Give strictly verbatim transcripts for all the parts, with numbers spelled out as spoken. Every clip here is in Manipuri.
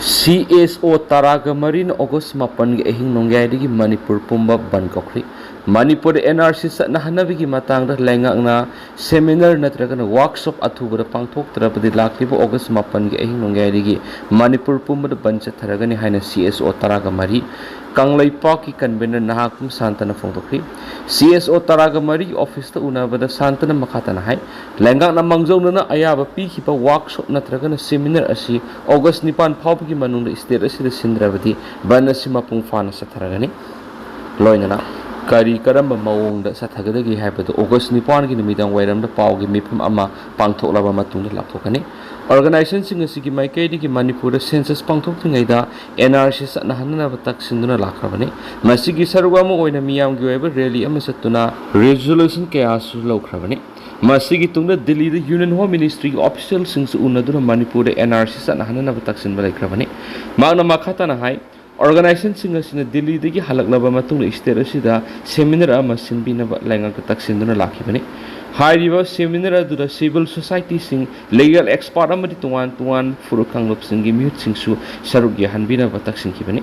ꯁꯤ ꯑꯦꯁ ꯑꯣ ꯇꯔꯥꯒ ꯃꯔꯤꯅ ꯑꯣꯒꯁ ꯃꯥꯄꯟꯒꯤ ꯑꯍꯤꯡ ꯅꯣꯡꯌꯥꯏꯗꯒꯤ ꯃꯅꯤꯄꯨꯔ ꯄꯨꯝꯕ ꯕꯟ ꯀꯧꯈ꯭ꯔꯤ꯫ ꯃꯅꯤꯄꯨꯔꯗ ꯑꯦꯟ ꯑꯥꯔ ꯁꯤ ꯆꯠꯅꯍꯟꯅꯕꯒꯤ ꯃꯇꯥꯡꯗ ꯂꯩꯉꯥꯛꯅ ꯁꯦꯃꯤꯅꯥꯔ ꯅꯠꯇ꯭ꯔꯒꯅ ꯋꯥꯔꯛꯁꯣꯞ ꯑꯊꯨꯕꯗ ꯄꯥꯡꯊꯣꯛꯇ꯭ꯔꯕꯗꯤ ꯂꯥꯛꯂꯤꯕ ꯑꯣꯒꯁ ꯃꯥꯄꯟꯒꯤ ꯑꯍꯤꯡ ꯅꯣꯡꯌꯥꯏꯗꯒꯤ ꯃꯅꯤꯄꯨꯔ ꯄꯨꯝꯕꯗ ꯕꯟ ꯆꯠꯊꯔꯒꯅꯤ ꯍꯥꯏꯅ ꯁꯤ ꯑꯦꯁ ꯑꯣ ꯇꯔꯥꯒ ꯃꯔꯤ ꯀꯪꯂꯩꯄꯥꯛꯀꯤ ꯀꯟꯚꯦꯅꯔ ꯅꯍꯥꯀꯨꯝ ꯁꯥꯟꯇꯅ ꯐꯣꯡꯗꯣꯛꯈꯤ꯫ ꯁꯤ ꯑꯦꯁ ꯑꯣ ꯇꯔꯥꯒ ꯃꯔꯤ ꯑꯣꯐꯤꯁꯇ ꯎꯅꯕꯗ ꯁꯥꯟꯇꯅ ꯃꯈꯥ ꯇꯥꯅ ꯍꯥꯏ, ꯂꯩꯉꯥꯛꯅ ꯃꯥꯡꯖꯧꯅꯅ ꯑꯌꯥꯕ ꯄꯤꯈꯤꯕ ꯋꯥꯔꯛꯁꯣꯞ ꯅꯠꯇ꯭ꯔꯒꯅ ꯁꯦꯃꯤꯅꯥꯔ ꯑꯁꯤ ꯑꯣꯒꯁ ꯅꯤꯄꯥꯟ ꯐꯥꯎꯕꯒꯤ ꯃꯅꯨꯡꯗ ꯁ꯭ꯇꯦꯠ ꯑꯁꯤꯗ ꯁꯤꯟꯗ꯭ꯔꯕꯗꯤ ꯕꯟ ꯑꯁꯤ ꯃꯄꯨꯡ ꯐꯥꯅ ꯆꯠꯊꯔꯒꯅꯤ꯫ ꯂꯣꯏꯅꯅ ꯀꯔꯤ ꯀꯔꯝꯕ ꯃꯑꯣꯡꯗ ꯆꯠꯊꯒꯗꯒꯦ ꯍꯥꯏꯕꯗꯨ ꯑꯣꯒꯁ ꯅꯤꯄꯥꯟꯒꯤ ꯅꯨꯃꯤꯗꯥꯡ ꯋꯥꯏꯔꯝꯗ ꯄꯥꯎꯒꯤ ꯃꯤꯐꯝ ꯑꯃ ꯄꯥꯡꯊꯣꯛꯂꯕ ꯃꯇꯨꯡꯗ ꯂꯥꯎꯊꯣꯛꯀꯅꯤ꯫ ꯑꯣꯔꯒꯅꯥꯏꯖꯦꯁꯟꯁꯤꯡ ꯑꯁꯤꯒꯤ ꯃꯥꯏꯀꯩꯗꯒꯤ ꯃꯅꯤꯄꯨꯔꯗ ꯁꯦꯟꯁꯁ ꯄꯥꯡꯊꯣꯛꯇ꯭ꯔꯤꯉꯩꯗ ꯑꯦꯟ ꯑꯥꯔ ꯁꯤ ꯆꯠꯅꯍꯟꯅꯅꯕ ꯇꯛꯁꯤꯟꯗꯨꯅ ꯂꯥꯛꯈ꯭ꯔꯕꯅꯤ꯫ ꯃꯁꯤꯒꯤ ꯁꯔꯨꯛ ꯑꯃ ꯑꯣꯏꯅ ꯃꯤꯌꯥꯝꯒꯤ ꯑꯣꯏꯕ ꯔꯦꯂꯤ ꯑꯃ ꯆꯠꯇꯨꯅ ꯔꯤꯖꯣꯂꯨꯁꯟ ꯀꯌꯥꯁꯨ ꯂꯧꯈ꯭ꯔꯕꯅꯤ꯫ ꯃꯁꯤꯒꯤ ꯇꯨꯡꯗ ꯗꯤꯜꯂꯤꯗ ꯌꯨꯅꯤꯌꯟ ꯍꯣꯝ ꯃꯤꯅꯤꯁꯇ꯭ꯔꯤꯒꯤ ꯑꯣꯐꯤꯁꯤꯌꯦꯜꯁꯤꯡꯁꯨ ꯎꯅꯗꯨꯅ ꯃꯅꯤꯄꯨꯔꯗ ꯑꯦꯟ ꯑꯥꯔ ꯁꯤ ꯆꯠꯅꯍꯟꯅꯅꯕ ꯇꯛꯁꯤꯟꯕ ꯂꯩꯈ꯭ꯔꯕꯅꯤ꯫ ꯃꯍꯥꯛꯅ ꯃꯈꯥ ꯇꯥꯅ ꯍꯥꯏ, ꯑꯣꯔꯒꯅꯥꯏꯖꯦꯁꯟꯁꯤꯡ ꯑꯁꯤꯅ ꯗꯤꯜꯂꯤꯗꯒꯤ ꯍꯜꯂꯛꯂꯕ ꯃꯇꯨꯡꯗ ꯁ꯭ꯇꯦꯠ ꯑꯁꯤꯗ ꯁꯦꯃꯤꯅꯥꯔ ꯑꯃ ꯁꯤꯟꯕꯤꯅꯕ ꯂꯩꯉꯥꯛꯇ ꯇꯛꯁꯤꯟꯗꯨꯅ ꯂꯥꯛꯈꯤꯕꯅꯤ꯫ ꯍꯥꯏꯔꯤꯕ ꯁꯦꯃꯤꯅꯥꯔ ꯑꯗꯨꯗ ꯁꯤꯚꯤꯜ ꯁꯣꯁꯥꯏꯇꯤꯁꯤꯡ, ꯂꯤꯒꯦꯜ ꯑꯦꯛꯁꯄꯥꯔꯠ ꯑꯃꯗꯤ ꯇꯣꯉꯥꯟ ꯇꯣꯉꯥꯟ ꯐꯨꯔꯨꯞ ꯀꯥꯡꯂꯨꯞꯁꯤꯡꯒꯤ ꯃꯤꯍꯨꯠꯁꯤꯡꯁꯨ ꯁꯔꯨꯛ ꯌꯥꯍꯟꯕꯤꯅꯕ ꯇꯛꯁꯤꯟꯈꯤꯕꯅꯤ꯫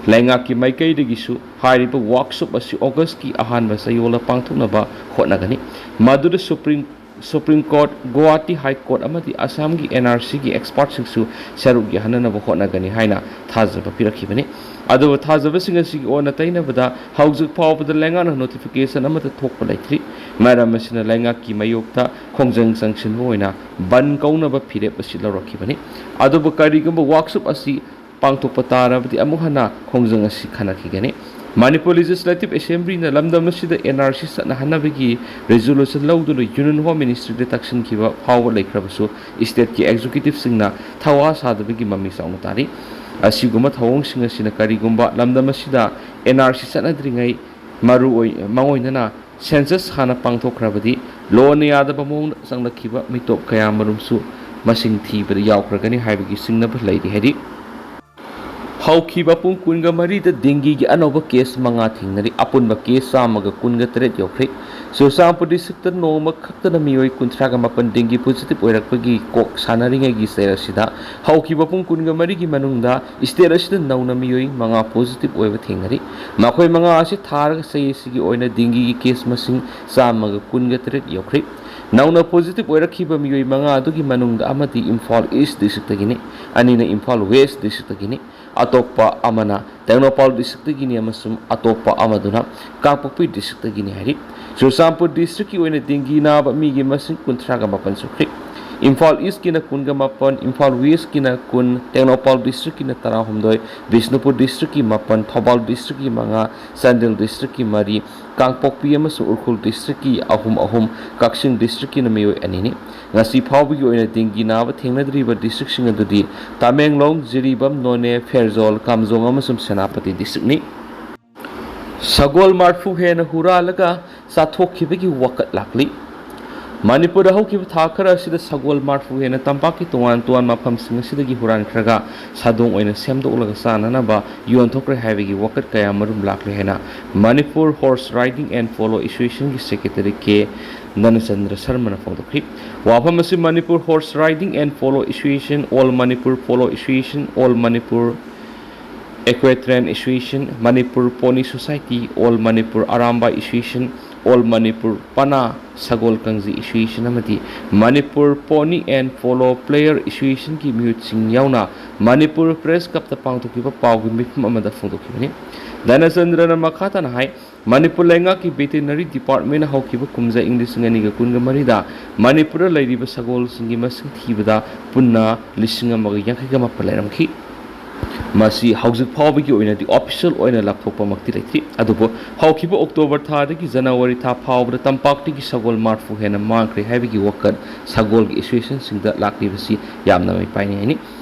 ꯂꯩꯉꯥꯛꯀꯤ ꯃꯥꯏꯀꯩꯗꯒꯤꯁꯨ ꯍꯥꯏꯔꯤꯕ ꯋꯥꯔꯛꯁꯣꯞ ꯑꯁꯤ ꯑꯣꯒꯁꯀꯤ ꯑꯍꯥꯟꯕ ꯆꯌꯣꯜꯗ ꯄꯥꯡꯊꯣꯛꯅꯕ ꯍꯣꯠꯅꯒꯅꯤ꯫ ꯃꯗꯨꯗ supreme supreme court, Guwahati high court ꯑꯃꯗꯤ ꯑꯁꯥꯝꯒꯤ ꯑꯦꯟ ꯑꯥꯔ ꯁꯤꯒꯤ ꯑꯦꯛꯁꯄꯥꯔꯠꯁꯤꯡꯁꯨ ꯁꯔꯨꯛ ꯌꯥꯍꯟꯅꯅꯕ ꯍꯣꯠꯅꯒꯅꯤ ꯍꯥꯏꯅ ꯊꯥꯖꯕ ꯄꯤꯔꯛꯈꯤꯕꯅꯤ꯫ ꯑꯗꯨꯕꯨ ꯊꯥꯖꯕꯁꯤꯡ ꯑꯁꯤꯒꯤ ꯑꯣꯟꯅ ꯇꯩꯅꯕꯗ ꯍꯧꯖꯤꯛ ꯐꯥꯎꯕꯗ ꯂꯩꯉꯥꯛꯅ ꯅꯣꯇꯤꯐꯤꯀꯦꯁꯟ ꯑꯃꯠꯇ ꯊꯣꯛꯄ ꯂꯩꯇ꯭ꯔꯤ꯫ ꯃꯔꯝ ꯑꯁꯤꯅ ꯂꯩꯉꯥꯛꯀꯤ ꯃꯥꯌꯣꯛꯇ ꯈꯣꯡꯖꯪ ꯆꯪꯁꯤꯟꯕ ꯑꯣꯏꯅ ꯕꯟ ꯀꯧꯅꯕ ꯐꯤꯔꯦꯞ ꯑꯁꯤ ꯂꯧꯔꯛꯈꯤꯕꯅꯤ꯫ ꯑꯗꯨꯕꯨ ꯀꯔꯤꯒꯨꯝꯕ ꯋꯥꯔꯛꯁꯣꯞ ꯑꯁꯤ ꯄꯥꯡꯊꯣꯛꯄ ꯇꯥꯔꯕꯗꯤ ꯑꯃꯨꯛ ꯍꯟꯅ ꯈꯣꯡꯖꯪ ꯑꯁꯤ ꯈꯟꯅꯈꯤꯒꯅꯤ꯫ ꯃꯅꯤꯄꯨꯔ ꯂꯦꯖꯤꯁꯂꯦꯇꯤꯚ ꯑꯦꯁꯦꯝꯕ꯭ꯂꯤꯅ ꯂꯝꯗꯝ ꯑꯁꯤꯗ ꯑꯦꯟ ꯑꯥꯔ ꯁꯤ ꯆꯠꯅꯍꯟꯅꯕꯒꯤ ꯔꯤꯖꯣꯂꯨꯁꯟ ꯂꯧꯗꯨꯅ ꯌꯨꯅꯤꯌꯟ ꯍꯣꯝ ꯃꯤꯅꯤꯁꯇ꯭ꯔꯤꯗ ꯇꯛꯁꯤꯟꯈꯤꯕ ꯐꯥꯎꯕ ꯂꯩꯈ꯭ꯔꯕꯁꯨ, ꯁ꯭ꯇꯦꯠꯀꯤ ꯑꯦꯛꯖꯤꯀ꯭ꯌꯨꯇꯤꯚꯁꯤꯡꯅ ꯊꯋꯥ ꯁꯥꯗꯕꯒꯤ ꯃꯃꯤ ꯆꯥꯎꯅ ꯇꯥꯔꯤ꯫ ꯑꯁꯤꯒꯨꯝꯕ ꯊꯧꯑꯣꯡꯁꯤꯡ ꯑꯁꯤꯅ ꯀꯔꯤꯒꯨꯝꯕ ꯂꯝꯗꯝ ꯑꯁꯤꯗ ꯑꯦꯟ ꯑꯥꯔ ꯁꯤ ꯆꯠꯅꯗ꯭ꯔꯤꯉꯩ ꯃꯔꯨꯑꯣꯏ-, ꯃꯥꯡꯑꯣꯏꯅꯅ ꯁꯦꯟꯁꯁ ꯍꯥꯟꯅ ꯄꯥꯡꯊꯣꯛꯈ꯭ꯔꯕꯗꯤ ꯂꯣꯟꯅ ꯌꯥꯗꯕ ꯃꯑꯣꯡꯗ ꯆꯪꯂꯛꯈꯤꯕ ꯃꯤꯇꯣꯞ ꯀꯌꯥꯃꯔꯨꯝꯁꯨ ꯃꯁꯤꯡ ꯊꯤꯕꯗ ꯌꯥꯎꯈ꯭ꯔꯒꯅꯤ ꯍꯥꯏꯕꯒꯤ ꯆꯤꯡꯅꯕ ꯂꯩꯔꯤ꯫ ꯍꯥꯏꯗꯤ, ꯍꯧꯈꯤꯕ ꯄꯨꯡ ꯀꯨꯟꯒ ꯃꯔꯤꯗ ꯗꯦꯡꯒꯤꯒꯤ ꯑꯅꯧꯕ ꯀꯦꯁ ꯃꯉꯥ ꯊꯦꯡꯅꯔꯤ꯫ ꯑꯄꯨꯟꯕ ꯀꯦꯁ ꯆꯥꯝꯃꯒ ꯀꯨꯟꯒ ꯇꯔꯦꯠ ꯌꯧꯈ꯭ꯔꯦ꯫ ꯆꯨꯔꯆꯥꯟꯄꯨꯔ ꯗꯤꯁꯇ꯭ꯔꯤꯛꯇ ꯅꯣꯡꯃ ꯈꯛꯇꯗ ꯃꯤꯑꯣꯏ ꯀꯨꯟꯊ꯭ꯔꯥꯒ ꯃꯥꯄꯟ ꯗꯦꯡꯒꯤ ꯄꯣꯖꯤꯇꯤꯚ ꯑꯣꯏꯔꯛꯄꯒꯤ ꯀꯣꯛ ꯁꯥꯟꯅꯔꯤꯉꯩꯒꯤ ꯁ꯭ꯇꯦꯠ ꯑꯁꯤꯗ ꯍꯧꯈꯤꯕ ꯄꯨꯡ ꯀꯨꯟꯒ ꯃꯔꯤꯒꯤ ꯃꯅꯨꯡꯗ ꯁ꯭ꯇꯦꯠ ꯑꯁꯤꯗ ꯅꯧꯅ ꯃꯤꯑꯣꯏ ꯃꯉꯥ ꯄꯣꯖꯤꯇꯤꯚ ꯑꯣꯏꯕ ꯊꯦꯡꯅꯔꯤ꯫ ꯃꯈꯣꯏ ꯃꯉꯥ ꯑꯁꯤ ꯊꯥꯔꯒ ꯆꯍꯤ ꯑꯁꯤꯒꯤ ꯑꯣꯏꯅ ꯗꯦꯡꯒꯤꯒꯤ ꯀꯦꯁ ꯃꯁꯤꯡ ꯆꯥꯝꯃꯒ ꯀꯨꯟꯒ ꯇꯔꯦꯠ ꯌꯧꯈ꯭ꯔꯦ꯫ ꯅꯧꯅ ꯄꯣꯖꯤꯇꯤꯚ ꯑꯣꯏꯔꯛꯈꯤꯕ ꯃꯤꯑꯣꯏ ꯃꯉꯥ ꯑꯗꯨꯒꯤ ꯃꯅꯨꯡꯗ ꯑꯃꯗꯤ ꯏꯝꯐꯥꯜ ꯏꯁ ꯗꯤꯁꯇ꯭ꯔꯤꯛꯇꯒꯤꯅꯤ, ꯑꯅꯤꯅ ꯏꯝꯐꯥꯜ ꯋꯦꯁ ꯗꯤꯁꯇ꯭ꯔꯤꯛꯇꯒꯤꯅꯤ, ꯑꯇꯣꯞꯄ ꯑꯃꯅ ꯇꯦꯡꯅꯧꯄꯥꯜ ꯗꯤꯁꯇ꯭ꯔꯤꯛꯇꯒꯤꯅꯤ ꯑꯃꯁꯨꯡ ꯑꯇꯣꯞꯄ ꯑꯃꯗꯨꯅ ꯀꯥꯡꯄꯣꯛꯄꯤ ꯗꯤꯁꯇ꯭ꯔꯤꯛꯇꯒꯤꯅꯤ ꯍꯥꯏꯔꯤ꯫ ꯆꯨꯔꯆꯥꯟꯄꯨꯔ ꯗꯤꯁꯇ꯭ꯔꯤꯛꯀꯤ ꯑꯣꯏꯅ ꯗꯦꯡꯒꯤ ꯅꯥꯕ ꯃꯤꯒꯤ ꯃꯁꯤꯡ ꯀꯨꯟꯊ꯭ꯔꯥꯒ ꯃꯥꯄꯟ ꯁꯨꯈ꯭ꯔꯦ꯫ ꯏꯝꯐꯥꯜ ꯏꯁꯀꯤꯅ ꯀꯨꯟꯒ ꯃꯥꯄꯟ, ꯏꯝꯐꯥꯜ ꯋꯦꯁꯀꯤꯅ ꯀꯨꯟ, ꯇꯦꯡꯅꯧꯄꯥꯜ ꯗꯤꯁꯇ꯭ꯔꯤꯛꯀꯤꯅ ꯇꯔꯥꯍꯨꯝꯗꯣꯏ, ꯕꯤꯁꯅꯨꯄꯨꯔ ꯗꯤꯁꯇ꯭ꯔꯤꯛꯀꯤ ꯃꯥꯄꯟ, ꯊꯧꯕꯥꯜ ꯗꯤꯁꯇ꯭ꯔꯤꯛꯀꯤ ꯃꯉꯥ, ꯆꯥꯟꯗꯦꯜ ꯗꯤꯁꯇ꯭ꯔꯤꯛꯀꯤ ꯃꯔꯤ, ꯀꯥꯡꯄꯣꯛꯄꯤ ꯑꯃꯁꯨꯡ ꯎꯈ꯭ꯔꯨꯜ ꯗꯤꯁꯇ꯭ꯔꯤꯛꯀꯤ ꯑꯍꯨꯝ ꯑꯍꯨꯝ, ꯀꯛꯆꯤꯡ ꯗꯤꯁꯇ꯭ꯔꯤꯛꯀꯤꯅ ꯃꯤꯑꯣꯏ ꯑꯅꯤꯅꯤ꯫ ꯉꯁꯤ ꯐꯥꯎꯕꯒꯤ ꯑꯣꯏꯅ ꯗꯦꯡꯒꯤ ꯅꯥꯕ ꯊꯦꯡꯅꯗ꯭ꯔꯤꯕ ꯗꯤꯁꯇ꯭ꯔꯤꯛꯁꯤꯡ ꯑꯗꯨꯗꯤ ꯇꯃꯦꯡꯂꯣꯡ, ꯖꯤꯔꯤꯕꯥꯝ, ꯅꯣꯅꯦ, ꯐꯦꯔꯖꯣꯜ, ꯀꯥꯝꯖꯣꯡ ꯑꯃꯁꯨꯡ ꯁꯦꯅꯥꯄꯇꯤ ꯗꯤꯁꯇ꯭ꯔꯤꯛꯅꯤ꯫ ꯁꯒꯣꯜ ꯃꯔꯐꯨ ꯍꯦꯟꯅ ꯍꯨꯔꯥꯜꯂꯒ ꯆꯥꯊꯣꯛꯈꯤꯕꯒꯤ ꯋꯥꯀꯠ ꯂꯥꯛꯂꯤ꯫ ꯃꯅꯤꯄꯨꯔꯗ ꯍꯧꯈꯤꯕ ꯊꯥ ꯈꯔ ꯑꯁꯤꯗ ꯁꯒꯣꯜ ꯃꯔꯐꯨ ꯍꯦꯟꯅ ꯇꯝꯄꯥꯛꯀꯤ ꯇꯣꯉꯥꯟ ꯇꯣꯉꯥꯟꯕ ꯃꯐꯝꯁꯤꯡ ꯑꯁꯤꯗꯒꯤ ꯍꯨꯔꯥꯟꯈ꯭ꯔꯒ ꯁꯥꯗꯣꯡ ꯑꯣꯏꯅ ꯁꯦꯝꯗꯣꯛꯂꯒ ꯆꯥꯅꯅꯕ ꯌꯣꯟꯊꯣꯛꯈ꯭ꯔꯦ ꯍꯥꯏꯕꯒꯤ ꯋꯥꯀꯠ ꯀꯌꯥ ꯃꯔꯨꯝ ꯂꯥꯛꯂꯦ ꯍꯥꯏꯅ Manipur Horse Riding and Polo Associationꯒꯤ ꯁꯦꯀ꯭ꯔꯦꯇꯔꯤ ꯀꯦ ꯙꯅꯆꯟꯗ꯭ꯔ ꯁꯔꯃꯅ ꯐꯣꯡꯗꯣꯛꯈꯤ꯫ ꯋꯥꯐꯝ ꯑꯁꯤ Manipur Horse Riding and Polo Association, All Manipur Polo Association, All Manipur Equestrian Association, Manipur Pony Society, All Manipur Arambai Association, All Manipur ꯄꯅꯥ ꯁꯒꯣꯜ ꯀꯥꯡꯖꯩ Association ꯑꯃꯗꯤ Manipur Pony and Polo Player Associationꯒꯤ ꯃꯤꯍꯨꯠꯁꯤꯡ ꯌꯥꯎꯅ Manipur Press Clubꯇ ꯄꯥꯡꯊꯣꯛꯈꯤꯕ ꯄꯥꯎꯒꯤ ꯃꯤꯐꯝ ꯑꯃꯗ ꯐꯣꯡꯗꯣꯛꯈꯤꯕꯅꯤ꯫ ꯙꯅꯆꯟꯗ꯭ꯔꯅ ꯃꯈꯥ ꯇꯥꯅ ꯍꯥꯏ, ꯃꯅꯤꯄꯨꯔ ꯂꯩꯉꯥꯛꯀꯤ Veterinary Departmentꯅ ꯍꯧꯈꯤꯕ ꯀꯨꯝꯖꯥ ꯏꯪ ꯂꯤꯁꯤꯡ ꯑꯅꯤꯒ ꯀꯨꯟꯒ ꯃꯔꯤꯗ ꯃꯅꯤꯄꯨꯔꯗ ꯂꯩꯔꯤꯕ ꯁꯒꯣꯜꯁꯤꯡꯒꯤ ꯃꯁꯤꯡ ꯊꯤꯕꯗ ꯄꯨꯟꯅ ꯂꯤꯁꯤꯡ ꯑꯃꯒ ꯌꯥꯡꯈꯩꯒ ꯃꯥꯄꯟ ꯂꯩꯔꯝꯈꯤ꯫ ꯃꯁꯤ ꯍꯧꯖꯤꯛ ꯐꯥꯎꯕꯒꯤ ꯑꯣꯏꯅꯗꯤ official ꯑꯣꯏꯅ ꯂꯥꯎꯊꯣꯛꯄꯃꯛꯇꯤ ꯂꯩꯇ꯭ꯔꯤ꯫ ꯑꯗꯨꯕꯨ ꯍꯧꯈꯤꯕ October ꯊꯥꯗꯒꯤ January ꯊꯥ ꯐꯥꯎꯕꯗ ꯇꯝꯄꯥꯛꯇꯒꯤ ꯁꯒꯣꯜ ꯃꯔꯐꯨ ꯍꯦꯟꯅ ꯃꯥꯡꯈ꯭ꯔꯦ ꯍꯥꯏꯕꯒꯤ ꯋꯥꯀꯠ ꯁꯒꯣꯜꯒꯤ associationꯁꯤꯡꯗ ꯂꯥꯛꯂꯤꯕꯁꯤ ꯌꯥꯝꯅ ꯃꯩ ꯄꯥꯏꯅꯤꯡꯉꯥꯏꯅꯤ꯫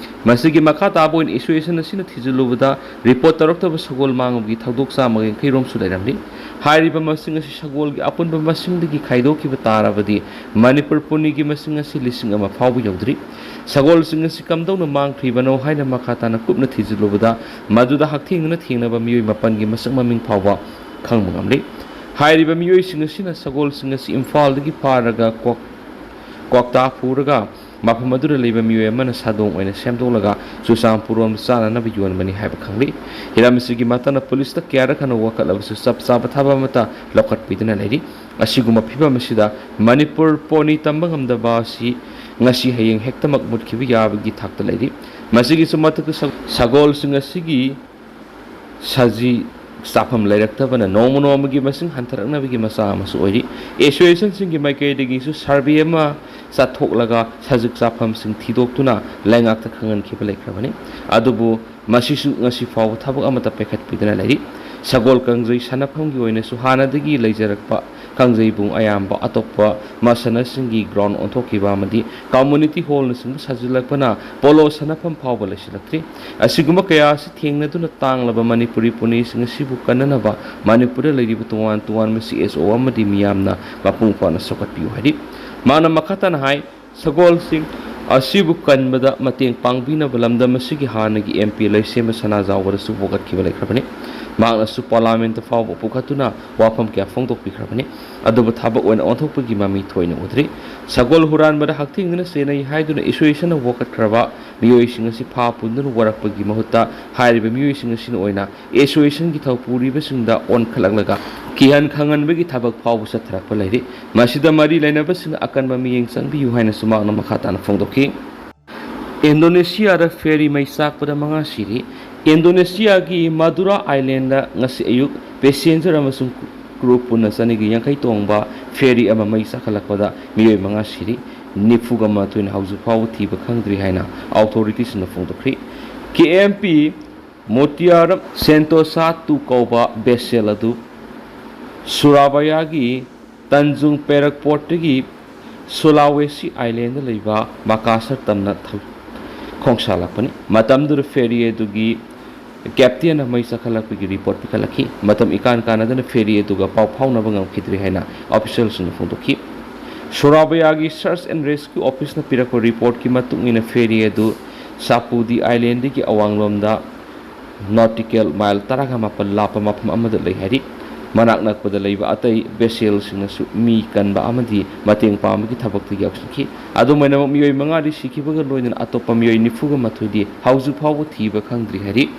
ꯃꯁꯤꯒꯤ ꯃꯈꯥ ꯇꯥꯕ ꯑꯣꯏꯅ association ꯑꯁꯤꯅ ꯊꯤꯖꯤꯜꯂꯨꯕꯗ report ꯇꯧꯔꯛꯇꯕ ꯁꯒꯣꯜ ꯃꯥꯡꯕꯒꯤ ꯊꯧꯗꯣꯛ ꯆꯥꯝꯃꯒ ꯌꯥꯡꯈꯩ ꯔꯣꯝꯁꯨ ꯂꯩꯔꯝꯂꯤ꯫ ꯍꯥꯏꯔꯤꯕ ꯃꯁꯤꯡ ꯑꯁꯤ ꯁꯒꯣꯜꯒꯤ ꯑꯄꯨꯟꯕ ꯃꯁꯤꯡꯗꯒꯤ ꯈꯥꯏꯗꯣꯛꯈꯤꯕ ꯇꯥꯔꯕꯗꯤ ꯃꯅꯤꯄꯨꯔ ꯄꯣꯅꯤꯒꯤ ꯃꯁꯤꯡ ꯑꯁꯤ ꯂꯤꯁꯤꯡ ꯑꯃ ꯐꯥꯎꯕ ꯌꯧꯗ꯭ꯔꯤ꯫ ꯁꯒꯣꯜꯁꯤꯡ ꯑꯁꯤ ꯀꯝꯗꯧꯅ ꯃꯥꯡꯈ꯭ꯔꯤꯕꯅꯣ ꯍꯥꯏꯅ ꯃꯈꯥ ꯇꯥꯅ ꯀꯨꯞꯅ ꯊꯤꯖꯤꯜꯂꯨꯕꯗ ꯃꯗꯨꯗ ꯍꯛꯊꯦꯡꯅꯅ ꯊꯦꯡꯅꯕ ꯃꯤꯑꯣꯏ ꯃꯥꯄꯟꯒꯤ ꯃꯁꯛ ꯃꯃꯤꯡ ꯐꯥꯎꯕ ꯈꯪꯕ ꯉꯝꯂꯤ꯫ ꯍꯥꯏꯔꯤꯕ ꯃꯤꯑꯣꯏꯁꯤꯡ ꯑꯁꯤꯅ ꯁꯒꯣꯜꯁꯤꯡ ꯑꯁꯤ ꯏꯝꯐꯥꯜꯗꯒꯤ ꯐꯥꯔꯒ ꯀ꯭ꯋꯥꯛ-, ꯀ꯭ꯋꯥꯛꯇꯥ ꯄꯨꯔꯒ ꯃꯐꯝ ꯑꯗꯨꯗ ꯂꯩꯕ ꯃꯤꯑꯣꯏ ꯑꯃꯅ ꯁꯥꯗꯣꯡ ꯑꯣꯏꯅ ꯁꯦꯝꯗꯣꯛꯂꯒ ꯆꯨꯔꯆꯥꯟꯄꯨꯔꯔꯣꯝꯗ ꯆꯥꯅꯅꯕ ꯌꯣꯟꯕꯅꯤ ꯍꯥꯏꯕ ꯈꯪꯂꯤ꯫ ꯍꯤꯔꯝ ꯑꯁꯤꯒꯤ ꯃꯇꯥꯡꯗ ꯄꯨꯂꯤꯁꯇ ꯀꯌꯥꯔꯛ ꯍꯟꯅ ꯋꯥꯀꯠꯂꯕꯁꯨ ꯆꯞ ꯆꯥꯕ ꯊꯕꯛ ꯑꯃꯠꯇ ꯂꯧꯈꯠꯄꯤꯗꯨꯅ ꯂꯩꯔꯤ꯫ ꯑꯁꯤꯒꯨꯝꯕ ꯐꯤꯕꯝ ꯑꯁꯤꯗ ꯃꯅꯤꯄꯨꯔ ꯄꯣꯅꯤ ꯇꯝꯕ ꯉꯝꯗꯕ ꯑꯁꯤ ꯉꯁꯤ ꯍꯌꯦꯡ ꯍꯦꯛꯇꯃꯛ ꯃꯨꯠꯈꯤꯕ ꯌꯥꯕꯒꯤ ꯊꯥꯛꯇ ꯂꯩꯔꯤ꯫ ꯃꯁꯤꯒꯤꯁꯨ ꯃꯊꯛꯇ ꯁ-, ꯁꯒꯣꯜꯁꯤꯡ ꯑꯁꯤꯒꯤ ꯁꯖꯤ ꯆꯥꯐꯝ ꯂꯩꯔꯛꯇꯕꯅ ꯅꯣꯡꯃ ꯅꯣꯡꯃꯒꯤ ꯃꯁꯤꯡ ꯍꯟꯊꯔꯛꯅꯕꯒꯤ ꯃꯆꯥꯛ ꯑꯃꯁꯨ ꯑꯣꯏꯔꯤ꯫ ꯑꯦꯁꯣꯁꯤꯌꯦꯁꯟꯁꯤꯡꯒꯤ ꯃꯥꯏꯀꯩꯗꯒꯤꯁꯨ ꯁꯔꯚꯦ ꯑꯃ ꯆꯠꯊꯣꯛꯂꯒ ꯁꯖꯤꯛ ꯆꯥꯐꯝꯁꯤꯡ ꯊꯤꯗꯣꯛꯇꯨꯅ ꯂꯩꯉꯥꯛꯇ ꯈꯪꯍꯟꯈꯤꯕ ꯂꯩꯈ꯭ꯔꯕꯅꯤ꯫ ꯑꯗꯨꯕꯨ ꯃꯁꯤꯁꯨ ꯉꯁꯤ ꯐꯥꯎꯕ ꯊꯕꯛ ꯑꯃꯠꯇ ꯄꯥꯏꯈꯠꯄꯤꯗꯅ ꯂꯩꯔꯤ꯫ ꯁꯒꯣꯜ ꯀꯥꯡꯖꯩ ꯁꯥꯟꯅꯐꯝꯒꯤ ꯑꯣꯏꯅꯁꯨ ꯍꯥꯟꯅꯗꯒꯤ ꯂꯩꯖꯔꯛꯄ ꯀꯥꯡꯖꯩꯕꯨꯡ ꯑꯌꯥꯝꯕ ꯑꯇꯣꯞꯄ ꯃꯁꯥꯟꯅꯁꯤꯡꯒꯤ ꯒ꯭ꯔꯥꯎꯟ ꯑꯣꯟꯊꯣꯛꯈꯤꯕ ꯑꯃꯗꯤ ꯀꯝꯃ꯭ꯌꯨꯅꯤꯇꯤ ꯍꯣꯜꯅꯆꯤꯡꯕ ꯁꯥꯖꯤꯜꯂꯛꯄꯅ ꯄꯣꯂꯣ ꯁꯥꯟꯅꯐꯝ ꯐꯥꯎꯕ ꯂꯩꯁꯤꯜꯂꯛꯇ꯭ꯔꯤ꯫ ꯑꯁꯤꯒꯨꯝꯕ ꯀꯌꯥ ꯑꯁꯤ ꯊꯦꯡꯅꯗꯨꯅ ꯇꯥꯡꯂꯕ ꯃꯅꯤꯄꯨꯔꯤ ꯄꯣꯅꯤꯁꯤꯡ ꯑꯁꯤꯕꯨ ꯀꯟꯅꯅꯕ ꯃꯅꯤꯄꯨꯔꯗ ꯂꯩꯔꯤꯕ ꯇꯣꯉꯥꯟ ꯇꯣꯉꯥꯟꯕ ꯁꯤ ꯑꯦꯁ ꯑꯣ ꯑꯃꯗꯤ ꯃꯤꯌꯥꯝꯅ ꯃꯄꯨꯡ ꯐꯥꯅ ꯁꯧꯒꯠꯄꯤꯌꯨ ꯍꯥꯏꯔꯤ꯫ ꯃꯥꯅ ꯃꯈꯥ ꯇꯥꯅ ꯍꯥꯏ, ꯁꯒꯣꯜꯁꯤꯡ ꯑꯁꯤꯕꯨ ꯀꯟꯕꯗ ꯃꯇꯦꯡ ꯄꯥꯡꯕꯤꯅꯕ ꯂꯝꯗꯝ ꯑꯁꯤꯒꯤ ꯍꯥꯟꯅꯒꯤ ꯑꯦꯝ ꯄꯤ ꯂꯩꯁꯦꯝꯕ ꯁꯅꯥꯖꯥꯎꯕꯗꯁꯨ ꯋꯥꯀꯠꯈꯤꯕ ꯂꯩꯈ꯭ꯔꯕꯅꯤ꯫ ꯃꯍꯥꯛꯅꯁꯨ ꯄꯥꯔꯂꯥꯃꯦꯟꯠꯇ ꯐꯥꯎꯕ ꯄꯨꯈꯠꯇꯨꯅ ꯋꯥꯐꯝ ꯀꯌꯥ ꯐꯣꯡꯗꯣꯛꯄꯤꯈ꯭ꯔꯕꯅꯤ꯫ ꯑꯗꯨꯕꯨ ꯊꯕꯛ ꯑꯣꯏꯅ ꯑꯣꯟꯊꯣꯛꯄꯒꯤ ꯃꯃꯤ ꯊꯣꯏꯅ ꯎꯗ꯭ꯔꯤ꯫ ꯁꯒꯣꯜ ꯍꯨꯔꯥꯟꯕꯗ ꯍꯛꯊꯦꯡꯅꯅ ꯆꯦꯟꯅꯩ ꯍꯥꯏꯗꯨꯅ ꯑꯦꯁꯣꯁꯤꯌꯦꯁꯟꯅ ꯋꯥꯀꯠꯈ꯭ꯔꯕ ꯃꯤꯑꯣꯏꯁꯤꯡ ꯑꯁꯤ ꯐꯥ ꯄꯨꯟꯗꯨꯅ ꯋꯥꯔꯛꯄꯒꯤ ꯃꯍꯨꯠꯇ ꯍꯥꯏꯔꯤꯕ ꯃꯤꯑꯣꯏꯁꯤꯡ ꯑꯁꯤꯅ ꯑꯣꯏꯅ ꯑꯦꯁꯣꯁꯤꯌꯦꯁꯟꯒꯤ ꯊꯧꯄꯨꯔꯤꯕꯁꯤꯡꯗ ꯑꯣꯟꯈꯠꯂꯛꯂꯒ ꯀꯤꯍꯟ ꯈꯪꯍꯟꯕꯒꯤ ꯊꯕꯛ ꯐꯥꯎꯕ ꯆꯠꯊꯔꯛꯄ ꯂꯩꯔꯤ꯫ ꯃꯁꯤꯗ ꯃꯔꯤ ꯂꯩꯅꯕꯁꯤꯡꯅ ꯑꯀꯟꯕ ꯃꯤꯠꯌꯦꯡ ꯆꯪꯕꯤꯌꯨ ꯍꯥꯏꯅꯁꯨ ꯃꯍꯥꯛꯅ ꯃꯈꯥ ꯇꯥꯅ ꯐꯣꯡꯗꯣꯛꯈꯤ꯫ ꯏꯟꯗꯣꯅꯦꯁꯤꯌꯥꯗ ꯐꯦꯔꯤ ꯃꯩ ꯆꯥꯛꯄꯗ ꯃꯉꯥ ꯁꯤꯔꯤ꯫ ꯏꯟꯗꯣꯅꯦꯁꯤꯌꯥꯒꯤ ꯃꯗꯨꯔꯥ ꯑꯥꯏꯂꯦꯟꯗ ꯉꯁꯤ ꯑꯌꯨꯛ ꯄꯦꯁꯦꯟꯖꯔ ꯑꯃꯁꯨꯡ ꯀ꯭ꯔꯨ ꯄꯨꯟꯅ ꯆꯅꯤꯒ ꯌꯥꯡꯈꯩ ꯇꯣꯡꯕ ꯐꯦꯔꯤ ꯑꯃ ꯃꯩ ꯆꯥꯛꯈꯠꯂꯛꯄꯗ ꯃꯤꯑꯣꯏ ꯃꯉꯥ ꯁꯤꯔꯤ, ꯅꯤꯐꯨꯒ ꯃꯥꯊꯣꯏꯅ ꯍꯧꯖꯤꯛ ꯐꯥꯎꯕ ꯊꯤꯕ ꯈꯪꯗ꯭ꯔꯤ ꯍꯥꯏꯅ ꯑꯣꯊꯣꯔꯤꯇꯤꯁꯤꯡꯅ ꯐꯣꯡꯗꯣꯛꯈ꯭ꯔꯤ꯫ ꯀꯦ ꯑꯦꯝ ꯄꯤ ꯃꯣꯇꯤꯌꯥꯔꯝ ꯁꯦꯟꯇꯣꯁꯥ ꯇꯨ ꯀꯧꯕ ꯚꯦꯁꯦꯜ ꯑꯗꯨ ꯁꯨꯔꯥꯕꯌꯥꯒꯤ ꯇꯟꯖꯨꯡ ꯄꯦꯔꯛ ꯄꯣꯔꯠꯇꯒꯤ ꯁꯨꯂꯥꯋꯦꯁꯤ ꯑꯥꯏꯂꯦꯟꯗ ꯂꯩꯕ ꯃꯀꯥꯁꯔ ꯇꯝꯅ ꯊꯧ-, ꯈꯣꯡꯁꯥꯜꯂꯛꯄꯅꯤ꯫ ꯃꯇꯝꯗꯨꯗ ꯐꯦꯔꯤ ꯑꯗꯨꯒꯤ ꯀꯦꯞꯇꯦꯟꯅ ꯃꯩ ꯆꯥꯛꯈꯠꯂꯛꯄꯒꯤ ꯔꯤꯄꯣꯔꯠ ꯄꯤꯈꯠꯂꯛꯈꯤ꯫ ꯃꯇꯝ ꯏꯀꯥꯟ ꯀꯥꯟꯅꯗꯅ ꯐꯦꯔꯤ ꯑꯗꯨꯒ ꯄꯥꯎ ꯐꯥꯎꯅꯕ ꯉꯝꯈꯤꯗ꯭ꯔꯦ ꯍꯥꯏꯅ ꯑꯣꯐꯤꯁꯤꯌꯦꯜꯁꯤꯡꯅ ꯐꯣꯡꯗꯣꯛꯈꯤ꯫ ꯁꯣꯔꯥꯕꯌꯥꯒꯤ ꯁꯔꯆ ꯑꯦꯟ ꯔꯦꯁꯀ꯭ꯌꯨ ꯑꯣꯐꯤꯁꯅ ꯄꯤꯔꯛꯄ ꯔꯤꯄꯣꯔꯠꯀꯤ ꯃꯇꯨꯡ ꯏꯟꯅ, ꯐꯦꯔꯤ ꯑꯗꯨ ꯁꯥꯄꯨꯗꯤ ꯑꯥꯏꯂꯦꯟꯗꯒꯤ ꯑꯋꯥꯡꯂꯣꯝꯗ ꯅꯣꯇꯤꯀꯦꯜ ꯃꯥꯏꯜ ꯇꯔꯥꯒ ꯃꯥꯄꯟ ꯂꯥꯞꯄ ꯃꯐꯝ ꯑꯃꯗ ꯂꯩ ꯍꯥꯏꯔꯤ꯫ ꯃꯅꯥꯛ ꯅꯛꯄꯗ ꯂꯩꯕ ꯑꯇꯩ ꯚꯦꯁꯦꯜꯁꯤꯡꯅꯁꯨ ꯃꯤ ꯀꯟꯕ ꯑꯃꯗꯤ ꯃꯇꯦꯡ ꯄꯥꯡꯕꯒꯤ ꯊꯕꯛꯇ ꯌꯥꯎꯁꯤꯟꯈꯤ꯫ ꯑꯗꯨꯝ ꯑꯣꯏꯅꯃꯛ, ꯃꯤꯑꯣꯏ ꯃꯉꯥꯗꯤ ꯁꯤꯈꯤꯕꯒ ꯂꯣꯏꯅꯅ ꯑꯇꯣꯞꯄ ꯃꯤꯑꯣꯏ ꯅꯤꯐꯨꯒ ꯃꯥꯊꯣꯏꯗꯤ ꯍꯧꯖꯤꯛ ꯐꯥꯎꯕ ꯊꯤꯕ ꯈꯪꯗ꯭ꯔꯤ ꯍꯥꯏꯔꯤ꯫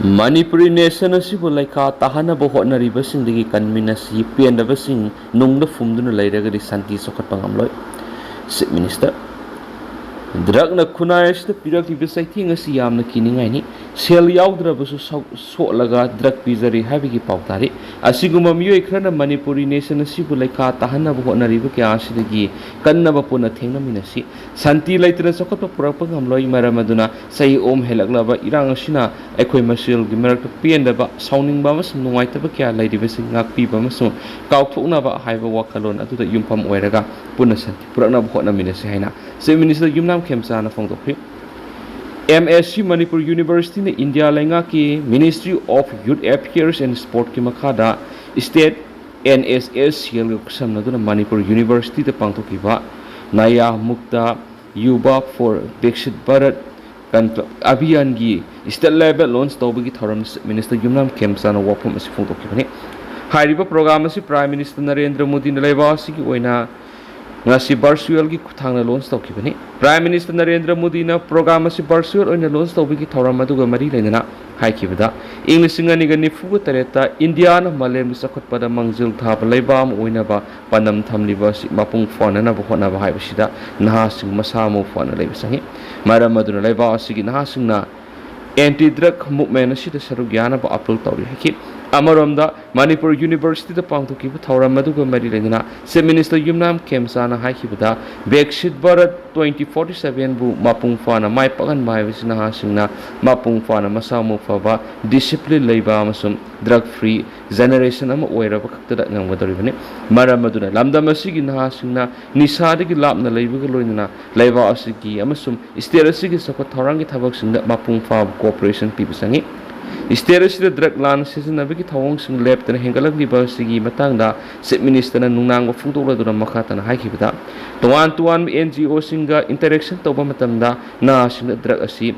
ꯃꯅꯤꯄꯨꯔꯤ ꯅꯦꯁꯟ ꯑꯁꯤꯕꯨ ꯂꯩꯈꯥ ꯇꯥꯍꯟꯅꯕ ꯍꯣꯠꯅꯔꯤꯕꯁꯤꯡꯗꯒꯤ ꯀꯟꯃꯤꯟꯅꯁꯤ꯫ ꯄꯦꯟꯗꯕꯁꯤꯡ ꯅꯨꯡꯗ ꯐꯨꯝꯗꯨꯅ ꯂꯩꯔꯒꯗꯤ ꯁꯥꯟꯇꯤ ꯆꯥꯎꯈꯠꯄ ꯉꯝꯂꯣꯏ꯫ Chief minister. ꯗ꯭ꯔꯒꯅ ꯈꯨꯟꯅꯥꯏ ꯑꯁꯤꯗ ꯄꯤꯔꯛꯂꯤꯕ ꯆꯩꯊꯦꯡ ꯑꯁꯤ ꯌꯥꯝꯅ ꯀꯤꯅꯤꯡꯉꯥꯏꯅꯤ꯫ ꯁꯦꯜ ꯌꯥꯎꯗ꯭ꯔꯕꯁꯨ ꯁꯧ-, ꯁꯣꯠꯂꯒ ꯗ꯭ꯔꯒ ꯄꯤꯖꯔꯤ ꯍꯥꯏꯕꯒꯤ ꯄꯥꯎ ꯇꯥꯔꯤ꯫ ꯑꯁꯤꯒꯨꯝꯕ ꯃꯤꯑꯣꯏ ꯈꯔꯅ ꯃꯅꯤꯄꯨꯔꯤ ꯅꯦꯁꯟ ꯑꯁꯤꯕꯨ ꯂꯩꯈꯥ ꯇꯥꯍꯟꯅꯕ ꯍꯣꯠꯅꯔꯤꯕ ꯀꯌꯥ ꯑꯁꯤꯗꯒꯤ ꯀꯟꯅꯕ ꯄꯨꯟꯅ ꯊꯦꯡꯅꯃꯤꯟꯅꯁꯤ꯫ ꯁꯥꯟꯇꯤ ꯂꯩꯇꯅ ꯆꯥꯎꯈꯠꯄ ꯄꯨꯔꯛꯄ ꯉꯝꯂꯣꯏ꯫ ꯃꯔꯝ ꯑꯗꯨꯅ ꯆꯍꯤ ꯑꯍꯨꯝ ꯍꯦꯜꯂꯛꯂꯕ ꯏꯔꯥꯡ ꯑꯁꯤꯅ ꯑꯩꯈꯣꯏ ꯃꯁꯦꯜꯒꯤ ꯃꯔꯛꯇ ꯄꯦꯟꯗꯕ, ꯁꯥꯎꯅꯤꯡꯕ ꯑꯃꯁꯨꯡ ꯅꯨꯡꯉꯥꯏꯇꯕ ꯀꯌꯥ ꯂꯩꯔꯤꯕꯁꯤ ꯉꯥꯛꯄꯤꯕ ꯑꯃꯁꯨꯡ ꯀꯥꯎꯊꯣꯛꯅꯕ ꯍꯥꯏꯕ ꯋꯥꯈꯜꯂꯣꯟ ꯑꯗꯨꯗ ꯌꯨꯝꯐꯝ ꯑꯣꯏꯔꯒ ꯄꯨꯟꯅ ꯁꯥꯟꯇꯤ ꯄꯨꯔꯛꯅꯕ ꯍꯣꯠꯅꯃꯤꯟꯅꯁꯤ ꯍꯥꯏꯅ ꯆꯤꯐ ꯃꯤꯅꯤꯁꯇꯔ ꯌꯨꯝꯅꯥꯝ ꯈꯦꯝꯆꯥꯅ ꯐꯣꯡꯗꯣꯛꯈꯤ꯫ ꯑꯦꯝ ꯑꯦꯁ ꯁꯤ ꯃꯅꯤꯄꯨꯔ ꯌꯨꯅꯤꯚꯔꯁꯤꯇꯤꯅ ꯏꯟꯗꯤꯌꯥ ꯂꯩꯉꯥꯛꯀꯤ Ministry of Youth Affairs and Sportꯀꯤ ꯃꯈꯥꯗ state and S S C ꯑꯦꯜꯒ ꯈꯨꯠꯁꯝꯅꯗꯨꯅ Manipur ꯌꯨꯅꯤꯚꯔꯁꯤꯇꯤꯗ ꯄꯥꯡꯊꯣꯛꯈꯤꯕ Naya Mukt Yuva for Viksit Bharat ꯀꯟꯀ꯭ꯂꯕ ꯑꯚꯤꯌꯥꯟꯒꯤ ꯁ꯭ꯇꯦꯠ ꯂꯦꯚꯦꯜ ꯂꯣꯟꯆ ꯇꯧꯕꯒꯤ ꯊꯧꯔꯝ ꯆꯤꯐ ꯃꯤꯅꯤꯁꯇꯔ ꯌꯨꯝꯅꯥꯝ ꯈꯦꯝꯆꯥꯅ ꯋꯥꯐꯝ ꯑꯁꯤ ꯐꯣꯡꯗꯣꯛꯈꯤꯕꯅꯤ꯫ ꯍꯥꯏꯔꯤꯕ ꯄ꯭ꯔꯣꯒ꯭ꯔꯥꯝ ꯑꯁꯤ ꯄ꯭ꯔꯥꯏꯝ ꯃꯤꯅꯤꯁꯇꯔ ꯅꯔꯦꯟꯗ꯭ꯔ ꯃꯣꯗꯤꯅ ꯂꯩꯕꯥꯛ ꯑꯁꯤꯒꯤ ꯑꯣꯏꯅ ꯉꯁꯤ ꯚꯔꯆꯨꯋꯦꯜꯒꯤ ꯈꯨꯠꯊꯥꯡꯗ ꯂꯣꯟꯆ ꯇꯧꯈꯤꯕꯅꯤ꯫ ꯄ꯭ꯔꯥꯏꯝ ꯃꯤꯅꯤꯁꯇꯔ ꯅꯔꯦꯟꯗ꯭ꯔ ꯃꯣꯗꯤꯅ ꯄ꯭ꯔꯣꯒ꯭ꯔꯥꯝ ꯑꯁꯤ ꯚꯔꯆꯨꯋꯦꯜ ꯑꯣꯏꯅ ꯂꯣꯟꯆ ꯇꯧꯕꯒꯤ ꯊꯧꯔꯝ ꯑꯗꯨꯒ ꯃꯔꯤ ꯂꯩꯅꯅ ꯍꯥꯏꯈꯤꯕꯗ, ꯏꯪ ꯂꯤꯁꯤꯡ ꯑꯅꯤꯒ ꯅꯤꯐꯨꯒ ꯇꯔꯦꯠꯇ ꯏꯟꯗꯤꯌꯥꯅ ꯃꯥꯂꯦꯝꯒꯤ ꯆꯥꯎꯈꯠꯄꯗ ꯃꯥꯡꯖꯤꯜ ꯊꯥꯕ ꯂꯩꯕꯥꯛ ꯑꯃ ꯑꯣꯏꯅꯕ ꯄꯥꯟꯗꯝ ꯊꯝꯂꯤꯕ ꯑꯁꯤ ꯃꯄꯨꯡ ꯐꯥꯅꯅꯕ ꯍꯣꯠꯅꯕ ꯍꯥꯏꯕꯁꯤꯗ ꯅꯍꯥꯁꯤꯡ ꯃꯁꯥ ꯃꯎ ꯐꯅ ꯂꯩꯕ ꯆꯪꯏ꯫ ꯃꯔꯝ ꯑꯗꯨꯅ ꯂꯩꯕꯥꯛ ꯑꯁꯤꯒꯤ ꯅꯍꯥꯁꯤꯡꯅ ꯑꯦꯟꯇꯤ ꯗ꯭ꯔꯒ ꯃꯨꯚꯃꯦꯟ ꯑꯁꯤꯗ ꯁꯔꯨꯛ ꯌꯥꯅꯕ ꯑꯥꯄꯤꯜ ꯇꯧꯔꯤ ꯍꯥꯏꯈꯤ꯫ ꯑꯃꯔꯣꯝꯗ, ꯃꯅꯤꯄꯨꯔ ꯌꯨꯅꯤꯚꯔꯁꯤꯇꯤꯗ ꯄꯥꯡꯊꯣꯛꯈꯤꯕ ꯊꯧꯔꯝ ꯑꯗꯨꯒ ꯃꯔꯤ ꯂꯩꯅꯅ Chief Minister ꯌꯨꯝꯅꯥꯝ ꯈꯦꯝꯆꯥꯅ ꯍꯥꯏꯈꯤꯕꯗ, ꯕꯤꯛꯁꯤꯠ ꯚꯥꯔꯠ twenty forty seven ꯕꯨ ꯃꯄꯨꯡ ꯐꯥꯅ ꯃꯥꯏ ꯄꯥꯛꯍꯟꯕ ꯍꯥꯏꯕꯁꯤ ꯅꯍꯥꯁꯤꯡꯅ ꯃꯄꯨꯡ ꯐꯥꯅ ꯃꯁꯥ ꯃꯎ ꯐꯕ, discipline ꯂꯩꯕ ꯑꯃꯁꯨꯡ drug free generation ꯑꯃ ꯑꯣꯏꯔꯕ ꯈꯛꯇꯗ ꯉꯝꯒꯗꯧꯔꯤꯕꯅꯤ꯫ ꯃꯔꯝ ꯑꯗꯨꯅ ꯂꯝꯗꯝ ꯑꯁꯤꯒꯤ ꯅꯍꯥꯁꯤꯡꯅ ꯅꯤꯁꯥꯗꯒꯤ ꯂꯥꯞꯅ ꯂꯩꯕꯒ ꯂꯣꯏꯅꯅ ꯂꯩꯕꯥꯛ ꯑꯁꯤꯒꯤ ꯑꯃꯁꯨꯡ state ꯑꯁꯤꯒꯤ ꯆꯥꯎꯈꯠ ꯊꯧꯔꯥꯡꯒꯤ ꯊꯕꯛꯁꯤꯡꯗ ꯃꯄꯨꯡ ꯐꯥꯕ cooperation ꯄꯤꯕ ꯆꯪꯏ꯫ State ꯑꯁꯤꯗ drug ꯂꯥꯟꯅ ꯁꯤꯖꯤꯟꯅꯕꯒꯤ ꯊꯧꯑꯣꯡꯁꯤꯡ ꯂꯦꯞꯇꯅ ꯍꯦꯟꯒꯠꯂꯛꯂꯤꯕ ꯑꯁꯤꯒꯤ ꯃꯇꯥꯡꯗ Chief Minister ꯅ ꯅꯨꯡꯅꯥꯡꯕ ꯐꯣꯡꯗꯣꯛꯂꯗꯨꯅ ꯃꯈꯥ ꯇꯥꯅ ꯍꯥꯏꯈꯤꯕꯗ, ꯇꯣꯉꯥꯟ ꯇꯣꯉꯥꯟꯕ N G O ꯁꯤꯡꯒ interaction ꯇꯧꯕ ꯃꯇꯝꯗ ꯅꯍꯥꯁꯤꯡꯗ drug ꯑꯁꯤ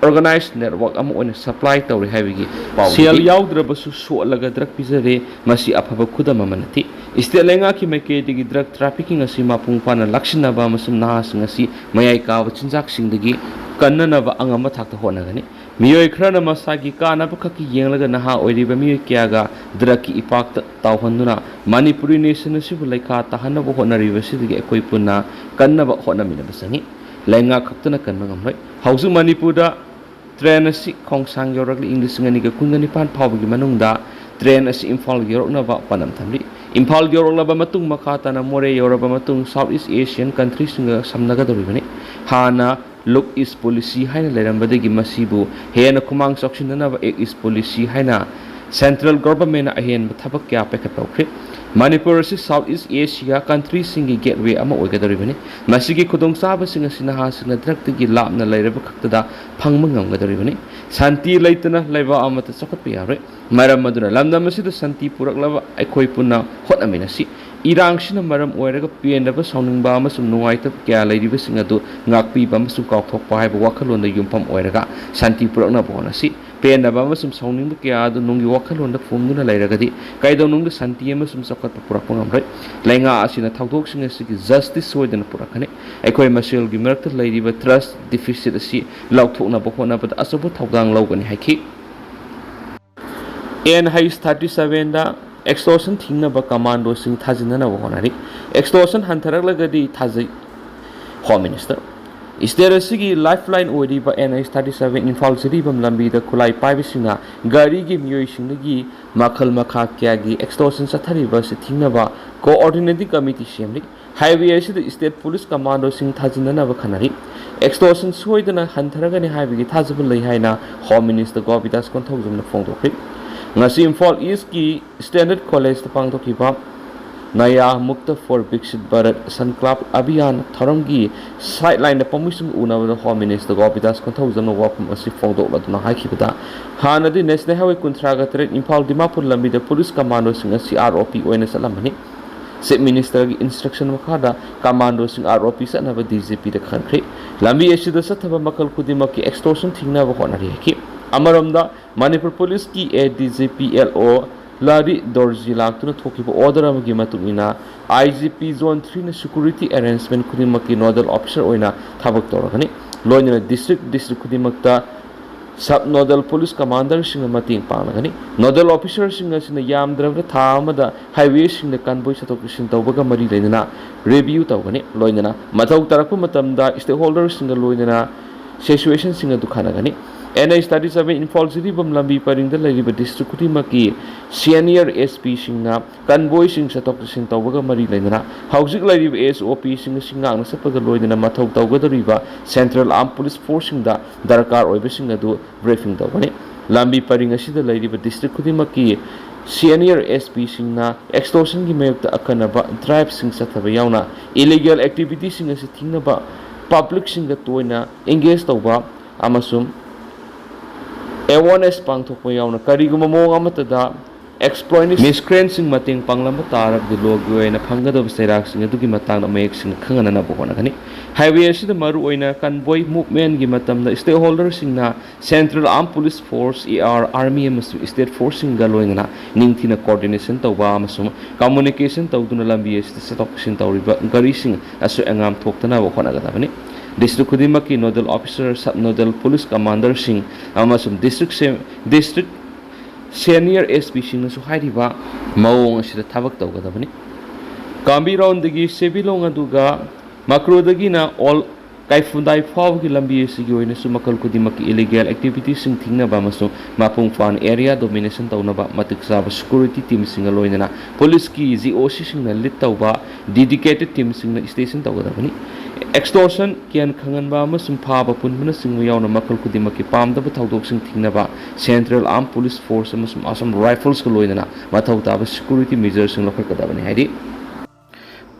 organized network ꯑꯃ ꯑꯣꯏꯅ supply ꯇꯧꯔꯤ ꯍꯥꯏꯕꯒꯤ ꯄꯥꯎ ꯁꯦꯜ ꯂꯩ꯫ ꯌꯥꯎꯗ꯭ꯔꯕꯁꯨ ꯁꯣꯠꯂꯒ drug ꯄꯤꯖꯔꯦ꯫ ꯃꯁꯤ ꯑꯐꯕ ꯈꯨꯗꯝ ꯑꯃ ꯅꯠꯇꯦ꯫ State ꯂꯩꯉꯥꯛꯀꯤ ꯃꯥꯏꯀꯩꯗꯒꯤ drug trafficking ꯑꯁꯤ ꯃꯄꯨꯡ ꯐꯥꯅ ꯂꯥꯛꯁꯤꯟꯅꯕ ꯑꯃꯁꯨꯡ ꯅꯍꯥꯁꯤꯡ ꯑꯁꯤ ꯃꯌꯥꯏ ꯀꯥꯕ ꯆꯤꯟꯖꯥꯛꯁꯤꯡꯗꯒꯤ ꯀꯟꯅꯅꯕ ꯑꯉꯝꯕ ꯊꯥꯛꯇ ꯍꯣꯠꯅꯒꯅꯤ꯫ ꯃꯤꯑꯣꯏ ꯈꯔꯅ ꯃꯁꯥꯒꯤ ꯀꯥꯟꯅꯕ ꯈꯛꯀꯤ ꯌꯦꯡꯂꯒ ꯅꯍꯥ ꯑꯣꯏꯔꯤꯕ ꯃꯤꯑꯣꯏ ꯀꯌꯥꯒ drug ꯀꯤ ꯏꯄꯥꯛꯇ ꯇꯥꯎꯍꯟꯗꯨꯅ ꯃꯅꯤꯄꯨꯔꯤ nation ꯑꯁꯤꯕꯨ ꯂꯩꯈꯥ ꯇꯥꯍꯟꯅꯕ ꯍꯣꯠꯅꯔꯤꯕꯁꯤꯗꯒꯤ ꯑꯩꯈꯣꯏ ꯄꯨꯟꯅ ꯀꯟꯅꯕ ꯍꯣꯠꯅꯃꯤꯟꯅꯕ ꯆꯪꯏ꯫ ꯂꯩꯉꯥꯛ ꯈꯛꯇꯅ ꯀꯟꯕ ꯉꯝꯂꯣꯏ꯫ ꯍꯧꯖꯤꯛ ꯃꯅꯤꯄꯨꯔꯗ train ꯑꯁꯤ ꯈꯣꯡꯁꯥꯡ ꯌꯧꯔꯛꯂꯤ꯫ ꯏꯪ ꯂꯤꯁꯤꯡ ꯑꯅꯤꯒ ꯀꯨꯟꯒ ꯅꯤꯄꯥꯟ ꯐꯥꯎꯕꯒꯤ ꯃꯅꯨꯡꯗ train ꯑꯁꯤ ꯏꯝꯐꯥꯜ ꯌꯧꯔꯛꯅꯕ ꯄꯥꯟꯗꯝ ꯊꯝꯂꯤ꯫ ꯏꯝꯐꯥꯜ ꯌꯧꯔꯛꯂꯕ ꯃꯇꯨꯡ ꯃꯈꯥ ꯇꯥꯅ ꯃꯣꯔꯦ ꯌꯧꯔꯕ ꯃꯇꯨꯡ South East Asian country ꯁꯤꯡꯒ ꯁꯝꯅꯒꯗꯧꯔꯤꯕꯅꯤ꯫ ꯍꯥꯟꯅ Look East Policy ꯍꯥꯏꯅ ꯂꯩꯔꯝꯕꯗꯒꯤ ꯃꯁꯤꯕꯨ ꯍꯦꯟꯅ ꯈꯨꯃꯥꯡ ꯆꯥꯎꯁꯤꯟꯅꯅꯕ Act East Policy ꯍꯥꯏꯅ central government ꯅ ꯑꯍꯦꯟꯕ ꯊꯕꯛ ꯀꯌꯥ ꯄꯥꯏꯈꯠꯄ ꯍꯧꯈ꯭ꯔꯦ꯫ ꯃꯅꯤꯄꯨꯔ ꯑꯁꯤ South East Asia country ꯁꯤꯡꯒꯤ gateway ꯑꯃ ꯑꯣꯏꯒꯗꯧꯔꯤꯕꯅꯤ꯫ ꯃꯁꯤꯒꯤ ꯈꯨꯗꯣꯡꯆꯥꯕꯁꯤꯡ ꯑꯁꯤ ꯅꯍꯥꯁꯤꯡꯅ drug ꯇꯒꯤ ꯂꯥꯞꯅ ꯂꯩꯔꯕ ꯈꯛꯇꯗ ꯐꯪꯕ ꯉꯝꯒꯗꯧꯔꯤꯕꯅꯤ꯫ ꯁꯥꯟꯇꯤ ꯂꯩꯇꯅ ꯂꯩꯕꯥꯛ ꯑꯃꯠꯇ ꯆꯥꯎꯈꯠꯄ ꯌꯥꯔꯣꯏ꯫ ꯃꯔꯝ ꯑꯗꯨꯅ ꯂꯝꯗꯝ ꯑꯁꯤꯗ ꯁꯥꯟꯇꯤ ꯄꯨꯔꯛꯅꯕ ꯑꯩꯈꯣꯏ ꯄꯨꯟꯅ ꯍꯣꯠꯅꯃꯤꯟꯅꯁꯤ꯫ ꯏꯔꯥꯡꯁꯤꯅ ꯃꯔꯝ ꯑꯣꯏꯔꯒ ꯄꯦꯟꯗꯕ, ꯁꯥꯎꯅꯤꯡꯕ ꯑꯃꯁꯨꯡ ꯅꯨꯡꯉꯥꯏꯇꯕ ꯀꯌꯥ ꯂꯩꯔꯤꯕꯁꯤꯡ ꯑꯗꯨ ꯉꯥꯛꯄꯤꯕ ꯑꯃꯁꯨꯡ ꯀꯥꯎꯊꯣꯛꯄ ꯍꯥꯏꯕ ꯋꯥꯈꯜꯂꯣꯟꯗ ꯌꯨꯝꯐꯝ ꯑꯣꯏꯔꯒ ꯁꯥꯟꯇꯤ ꯄꯨꯔꯛꯅꯕ ꯍꯣꯠꯅꯁꯤ꯫ ꯄꯦꯟꯗꯕ ꯑꯃꯁꯨꯡ ꯁꯥꯎꯅꯤꯡꯕ ꯀꯌꯥ ꯑꯗꯨ ꯅꯨꯡꯒꯤ ꯋꯥꯈꯜꯂꯣꯟꯗ ꯐꯨꯝꯗꯨꯅ ꯂꯩꯔꯒꯗꯤ ꯀꯩꯗꯧꯅꯨꯡꯗ ꯁꯥꯟꯇꯤ ꯑꯃꯁꯨꯡ ꯆꯥꯎꯈꯠꯄ ꯄꯨꯔꯛꯄ ꯉꯝꯂꯣꯏ꯫ ꯂꯩꯉꯥꯛ ꯑꯁꯤꯅ ꯊꯧꯗꯣꯛꯁꯤꯡ ꯑꯁꯤꯒꯤ justice ꯁꯣꯏꯗꯅ ꯄꯨꯔꯛꯀꯅꯤ꯫ ꯑꯩꯈꯣꯏ ꯃꯁꯦꯜꯒꯤ ꯃꯔꯛꯇ ꯂꯩꯔꯤꯕ trust deficit ꯑꯁꯤ ꯂꯧꯊꯣꯛꯅꯕ ꯍꯣꯠꯅꯕꯗ ꯑꯆꯧꯕ ꯊꯧꯗꯥꯡ ꯂꯧꯒꯅꯤ ꯍꯥꯏꯈꯤ꯫ N H thirty seven ꯗ extortion ꯊꯤꯡꯅꯕ commando ꯁꯤꯡ ꯊꯥꯖꯤꯟꯅꯅꯕ ꯍꯣꯠꯅꯔꯤ꯫ Extortion ꯍꯟꯊꯔꯛꯂꯒꯗꯤ ꯊꯥꯖꯩ꯫ Home Minister꯫ ꯁ꯭ꯇꯦꯠ ꯑꯁꯤꯒꯤ ꯂꯥꯏꯐ ꯂꯥꯏꯟ ꯑꯣꯏꯔꯤꯕ N H thirty seven Imphal Jiribam ꯂꯝꯕꯤꯗ ꯈꯨꯠꯂꯥꯏ ꯄꯥꯏꯕꯁꯤꯡꯅ ꯒꯥꯔꯤꯒꯤ ꯃꯤꯑꯣꯏꯁꯤꯡꯗꯒꯤ ꯃꯈꯜ ꯃꯈꯥ ꯀꯌꯥꯒꯤ ꯑꯦꯛꯁꯇꯣꯔꯁꯟ ꯆꯠꯊꯔꯤꯕ ꯑꯁꯤ ꯊꯤꯡꯅꯕ ꯀꯣꯑꯣꯔꯗꯤꯅꯦꯇꯤꯡ ꯀꯃꯤꯇꯤ ꯁꯦꯝꯂꯤ꯫ ꯍꯥꯏꯋꯦ ꯑꯁꯤꯗ ꯁ꯭ꯇꯦꯠ ꯄꯨꯂꯤꯁ ꯀꯃꯥꯟꯗꯣꯁꯤꯡ ꯊꯥꯖꯤꯟꯅꯅꯕ ꯈꯟꯅꯔꯤ꯫ ꯑꯦꯛꯁꯇꯣꯔꯁꯟ ꯁꯣꯏꯗꯅ ꯍꯟꯊꯔꯒꯅꯤ ꯍꯥꯏꯕꯒꯤ ꯊꯥꯖꯕ ꯂꯩ ꯍꯥꯏꯅ ꯍꯣꯝ ꯃꯤꯅꯤꯁꯇꯔ ꯒꯣꯄꯤꯗꯥꯁ ꯀꯣꯟꯊꯧꯖꯝꯅ ꯐꯣꯡꯗꯣꯛꯈ꯭ꯔꯤ꯫ ꯉꯁꯤ ꯏꯝꯐꯥꯜ ꯏꯁꯀꯤ ꯁ꯭ꯇꯦꯟꯗꯔꯗ ꯀꯣꯂꯦꯖꯇ ꯄꯥꯡꯊꯣꯛꯈꯤꯕ ꯅꯌꯥ ꯃꯨꯛꯇ ꯐꯣꯔ ꯕꯤꯛꯁꯤꯠ ꯚꯥꯔꯠ ꯁꯟꯀꯜꯞ ꯑꯚꯤꯌꯥꯟ ꯊꯧꯔꯝꯒꯤ ꯁꯥꯏꯠꯂꯥꯏꯟꯗ ꯄꯥꯝꯕꯤꯁꯤꯡ ꯎꯅꯕꯗ ꯍꯣꯝ ꯃꯤꯅꯤꯁꯇꯔ ꯒꯣꯄꯤꯗꯥꯁ ꯀꯣꯟꯊꯧꯖꯝꯅ ꯋꯥꯐꯝ ꯑꯁꯤ ꯐꯣꯡꯗꯣꯛꯂꯗꯨꯅ ꯍꯥꯏꯈꯤꯕꯗ, ꯍꯥꯟꯅꯗꯤ ꯅꯦꯁꯅꯦꯜ ꯍꯥꯏꯋꯦ ꯀꯨꯟꯊ꯭ꯔꯥꯒ ꯇꯔꯦꯠ ꯏꯝꯐꯥꯜ ꯗꯤꯃꯥꯄꯨꯔ ꯂꯝꯕꯤꯗ ꯄꯨꯂꯤꯁ ꯀꯃꯥꯟꯗꯣꯁꯤꯡ ꯑꯁꯤ ꯑꯥꯔ ꯑꯣ ꯄꯤ ꯑꯣꯏꯅ ꯆꯠꯂꯝꯕꯅꯤ꯫ ꯆꯤꯐ ꯃꯤꯅꯤꯁꯇꯔꯒꯤ ꯏꯟꯁꯇ꯭ꯔꯛꯁꯟ ꯃꯈꯥꯗ ꯀꯃꯥꯟꯗꯣꯁꯤꯡ ꯑꯥꯔ ꯑꯣ ꯄꯤ ꯆꯠꯅꯕ ꯗꯤ ꯖꯤ ꯄꯤꯗ ꯈꯟꯈ꯭ꯔꯦ꯫ ꯂꯝꯕꯤ ꯑꯁꯤꯗ ꯆꯠꯊꯕ ꯃꯈꯜ ꯈꯨꯗꯤꯡꯃꯛꯀꯤ ꯑꯦꯛꯁꯇꯣꯔꯁꯟ ꯊꯤꯡꯅꯕ ꯍꯣꯠꯅꯔꯤ ꯍꯥꯏꯈꯤ꯫ ꯑꯃꯔꯣꯝꯗ, ꯃꯅꯤꯄꯨꯔ ꯄꯨꯂꯤꯁꯀꯤ ꯑꯦ ꯗꯤ ꯖꯤ ꯄꯤ ꯑꯦꯜ ꯑꯣ ꯂꯥꯔꯤ ꯗꯣꯔꯖꯤ ꯂꯥꯛꯇꯨꯅ ꯊꯣꯛꯈꯤꯕ ꯑꯣꯔꯗꯔ ꯑꯃꯒꯤ ꯃꯇꯨꯡ ꯏꯟꯅ, ꯑꯥꯏ ꯖꯤ ꯄꯤ ꯖꯣꯟ ꯊ꯭ꯔꯤꯅ ꯁꯦꯀ꯭ꯌꯨꯔꯤꯇꯤ ꯑꯦꯔꯦꯟꯖꯃꯦꯟ ꯈꯨꯗꯤꯡꯃꯛꯀꯤ ꯅꯣꯗꯦꯜ ꯑꯣꯐꯤꯁꯔ ꯑꯣꯏꯅ ꯊꯕꯛ ꯇꯧꯔꯒꯅꯤ꯫ ꯂꯣꯏꯅꯅ ꯗꯤꯁꯇ꯭ꯔꯤꯛ ꯗꯤꯁꯇ꯭ꯔꯤꯛ ꯈꯨꯗꯤꯡꯃꯛꯇ ꯁꯕ ꯅꯣꯗꯦꯜ ꯄꯨꯂꯤꯁ ꯀꯃꯥꯟꯗꯔꯁꯤꯡꯅ ꯃꯇꯦꯡ ꯄꯥꯡꯂꯒꯅꯤ꯫ ꯅꯣꯗꯦꯜ ꯑꯣꯐꯤꯁꯔꯁꯤꯡ ꯑꯁꯤꯅ ꯌꯥꯝꯗ꯭ꯔꯕꯗ ꯊꯥ ꯑꯃꯗ ꯍꯥꯏꯋꯦꯁꯤꯡꯗ ꯀꯟꯚꯣꯏ ꯆꯠꯊꯣꯛ ꯆꯠꯁꯤꯟ ꯇꯧꯕꯒ ꯃꯔꯤ ꯂꯩꯅꯅ ꯔꯤꯚꯤꯌꯨ ꯇꯧꯒꯅꯤ꯫ ꯂꯣꯏꯅꯅ ꯃꯊꯧ ꯇꯥꯔꯛꯄ ꯃꯇꯝꯗ ꯁ꯭ꯇꯦꯛꯍꯣꯜꯗꯔꯁꯤꯡꯒ ꯂꯣꯏꯅꯅ ꯁꯤꯆꯨꯋꯦꯁꯟꯁꯤꯡ ꯑꯗꯨ ꯈꯟꯅꯒꯅꯤ꯫ N H thirty seven Imphal Jiribam ꯂꯝꯕꯤ ꯄꯔꯤꯡꯗ ꯂꯩꯔꯤꯕ ꯗꯤꯁꯇ꯭ꯔꯤꯛ ꯈꯨꯗꯤꯡꯃꯛꯀꯤ ꯁꯦꯅꯤꯌꯔ ꯑꯦꯁ ꯄꯤꯁꯤꯡꯅ ꯀꯟꯚꯣꯏꯁꯤꯡ ꯆꯠꯊꯣꯛ ꯆꯠꯁꯤꯟ ꯇꯧꯕꯒ ꯃꯔꯤ ꯂꯩꯅꯅ ꯍꯧꯖꯤꯛ ꯂꯩꯔꯤꯕ ꯑꯦꯁ ꯑꯣ ꯄꯤꯁꯤꯡ ꯑꯁꯤ ꯉꯥꯛꯅ ꯆꯠꯄꯒ ꯂꯣꯏꯅꯅ ꯃꯊꯧ ꯇꯧꯒꯗꯧꯔꯤꯕ ꯁꯦꯟꯇ꯭ꯔꯦꯜ ꯑꯥꯔꯝ ꯄꯨꯂꯤꯁ ꯐꯣꯔꯁꯁꯤꯡꯗ ꯗꯔꯀꯥꯔ ꯑꯣꯏꯕꯁꯤꯡ ꯑꯗꯨ ꯕ꯭ꯔꯤꯐꯤꯡ ꯇꯧꯒꯅꯤ꯫ ꯂꯝꯕꯤ ꯄꯔꯤꯡ ꯑꯁꯤꯗ ꯂꯩꯔꯤꯕ ꯗꯤꯁꯇ꯭ꯔꯤꯛ ꯈꯨꯗꯤꯡꯃꯛꯀꯤ ꯁꯦꯅꯤꯌꯔ ꯑꯦꯁ ꯄꯤꯁꯤꯡꯅ ꯑꯦꯛꯁꯇꯣꯔꯁꯟꯒꯤ ꯃꯥꯌꯣꯛꯇ ꯑꯀꯟꯅꯕ ꯗ꯭ꯔꯥꯏꯚꯁꯤꯡ ꯆꯠꯊꯕ ꯌꯥꯎꯅ ꯏꯂꯤꯒꯦꯜ ꯑꯦꯛꯇꯤꯚꯤꯇꯤꯁꯤꯡ ꯑꯁꯤ ꯊꯤꯡꯅꯕ, ꯄꯕ꯭ꯂꯤꯛꯁꯤꯡꯒ ꯇꯣꯏꯅ ꯑꯦꯡꯒꯦꯖ ꯇꯧꯕ ꯑꯃꯁꯨꯡ ꯑꯦꯋꯥꯔꯅꯦꯁ ꯄꯥꯡꯊꯣꯛꯄ ꯌꯥꯎꯅ ꯀꯔꯤꯒꯨꯝꯕ ꯃꯑꯣꯡ ꯑꯃꯠꯇꯗ ꯑꯦꯛꯁꯄ꯭ꯂꯣꯏꯠ ꯃꯤꯁꯀ꯭ꯔꯦꯟꯁꯤꯡ ꯃꯇꯦꯡ ꯄꯥꯡꯂꯝꯕ ꯇꯥꯔꯕꯗꯤ ꯂꯣꯒꯤ ꯑꯣꯏꯅ ꯐꯪꯒꯗꯕ ꯆꯩꯔꯥꯛꯁꯤꯡ ꯑꯗꯨꯒꯤ ꯃꯇꯥꯡꯗ ꯃꯌꯦꯛ ꯁꯦꯡꯅ ꯈꯪꯍꯟꯅꯅꯕ ꯍꯣꯠꯅꯒꯅꯤ꯫ ꯍꯥꯏꯋꯦ ꯑꯁꯤꯗ ꯃꯔꯨꯑꯣꯏꯅ ꯀꯟꯚꯣꯏ ꯃꯨꯚꯃꯦꯟꯒꯤ ꯃꯇꯝꯗ ꯁ꯭ꯇꯦꯛꯍꯣꯜꯗꯔꯁꯤꯡꯅ central armed police force, A R, army ꯑꯃꯁꯨꯡ ꯁ꯭ꯇꯦꯠ ꯐꯣꯔꯁꯁꯤꯡꯒ ꯂꯣꯏꯅꯅ ꯅꯤꯡꯊꯤꯅ ꯀꯣꯑꯣꯔꯗꯤꯅꯦꯁꯟ ꯇꯧꯕ ꯑꯃꯁꯨꯡ ꯀꯝꯃꯨꯅꯤꯀꯦꯁꯟ ꯇꯧꯗꯨꯅ ꯂꯝꯕꯤ ꯑꯁꯤꯗ ꯆꯠꯊꯣꯛ ꯆꯠꯁꯤꯟ ꯇꯧꯔꯤꯕ ꯒꯥꯔꯤꯁꯤꯡ ꯑꯁꯣꯏ ꯑꯉꯥꯝ ꯊꯣꯛꯇꯅꯕ ꯍꯣꯠꯅꯒꯗꯕꯅꯤ꯫ ꯗꯤꯁꯇ꯭ꯔꯤꯛ ꯈꯨꯗꯤꯡꯃꯛꯀꯤ nodal officer, sub nodal police ꯀꯃꯥꯟꯗꯔꯁꯤꯡ ꯑꯃꯁꯨꯡ ꯗꯤꯁꯇ꯭ꯔꯤꯛ ꯁꯦ-, ꯗꯤꯁꯇ꯭ꯔꯤꯛ ꯁꯦꯅꯤꯌꯔ ꯑꯦꯁ ꯄꯤꯁꯤꯡꯅꯁꯨ ꯍꯥꯏꯔꯤꯕ ꯃꯑꯣꯡ ꯑꯁꯤꯗ ꯊꯕꯛ ꯇꯧꯒꯗꯕꯅꯤ꯫ ꯀꯥꯝꯕꯤꯔꯣꯟꯗꯒꯤ ꯁꯦꯕꯤꯂꯣꯡ ꯑꯗꯨꯒ ꯃꯀ꯭ꯔꯨꯗꯒꯤꯅ ꯑꯣꯜ ꯀꯩꯐꯨꯟꯗꯥꯏ ꯐꯥꯎꯕꯒꯤ ꯂꯝꯕꯤ ꯑꯁꯤꯒꯤ ꯑꯣꯏꯅꯁꯨ ꯃꯈꯜ ꯈꯨꯗꯤꯡꯃꯛꯀꯤ ꯏꯂꯤꯒꯦꯜ ꯑꯦꯛꯇꯤꯚꯤꯇꯤꯁꯤꯡ ꯊꯤꯡꯅꯕ ꯑꯃꯁꯨꯡ ꯃꯄꯨꯡ ꯐꯥꯅ ꯑꯦꯔꯤꯌꯥ ꯗꯣꯃꯤꯅꯦꯁꯟ ꯇꯧꯅꯕ ꯃꯇꯤꯛ ꯆꯥꯕ ꯁꯦꯀ꯭ꯌꯨꯔꯤꯇꯤ ꯇꯤꯝꯁꯤꯡꯒ ꯂꯣꯏꯅꯅ ꯄꯨꯂꯤꯁꯀꯤ ꯖꯤ ꯑꯣ ꯁꯤꯁꯤꯡꯅ ꯂꯤꯗ ꯇꯧꯕ ꯗꯤꯗꯤꯀꯦꯇꯦꯗ ꯇꯤꯝꯁꯤꯡꯅ ꯁ꯭ꯇꯦꯁꯟ ꯇꯧꯒꯗꯕꯅꯤ꯫ ꯑꯦꯛꯁꯇꯣꯔꯁꯟ, ꯀꯤꯌꯥꯟ ꯈꯪꯍꯟꯕ ꯑꯃꯁꯨꯡ ꯐꯥꯕ ꯄꯨꯟꯕꯅꯆꯤꯡꯕ ꯌꯥꯎꯅ ꯃꯈꯜ ꯈꯨꯗꯤꯡꯃꯛꯀꯤ ꯄꯥꯝꯗꯕ ꯊꯧꯗꯣꯛꯁꯤꯡ ꯊꯤꯡꯅꯕ ꯁꯦꯟꯇ꯭ꯔꯦꯜ ꯑꯥꯔꯝ ꯄꯨꯂꯤꯁ ꯐꯣꯔꯁ ꯑꯃꯁꯨꯡ ꯑꯁꯥꯝ ꯔꯥꯏꯐꯜꯁꯀ ꯂꯣꯏꯅꯅ ꯃꯊꯧ ꯇꯥꯕ ꯁꯦꯀ꯭ꯌꯨꯔꯤꯇꯤ ꯃꯦꯖꯔꯁꯤꯡ ꯂꯧꯈꯠꯀꯗꯕꯅꯤ ꯍꯥꯏꯗꯤ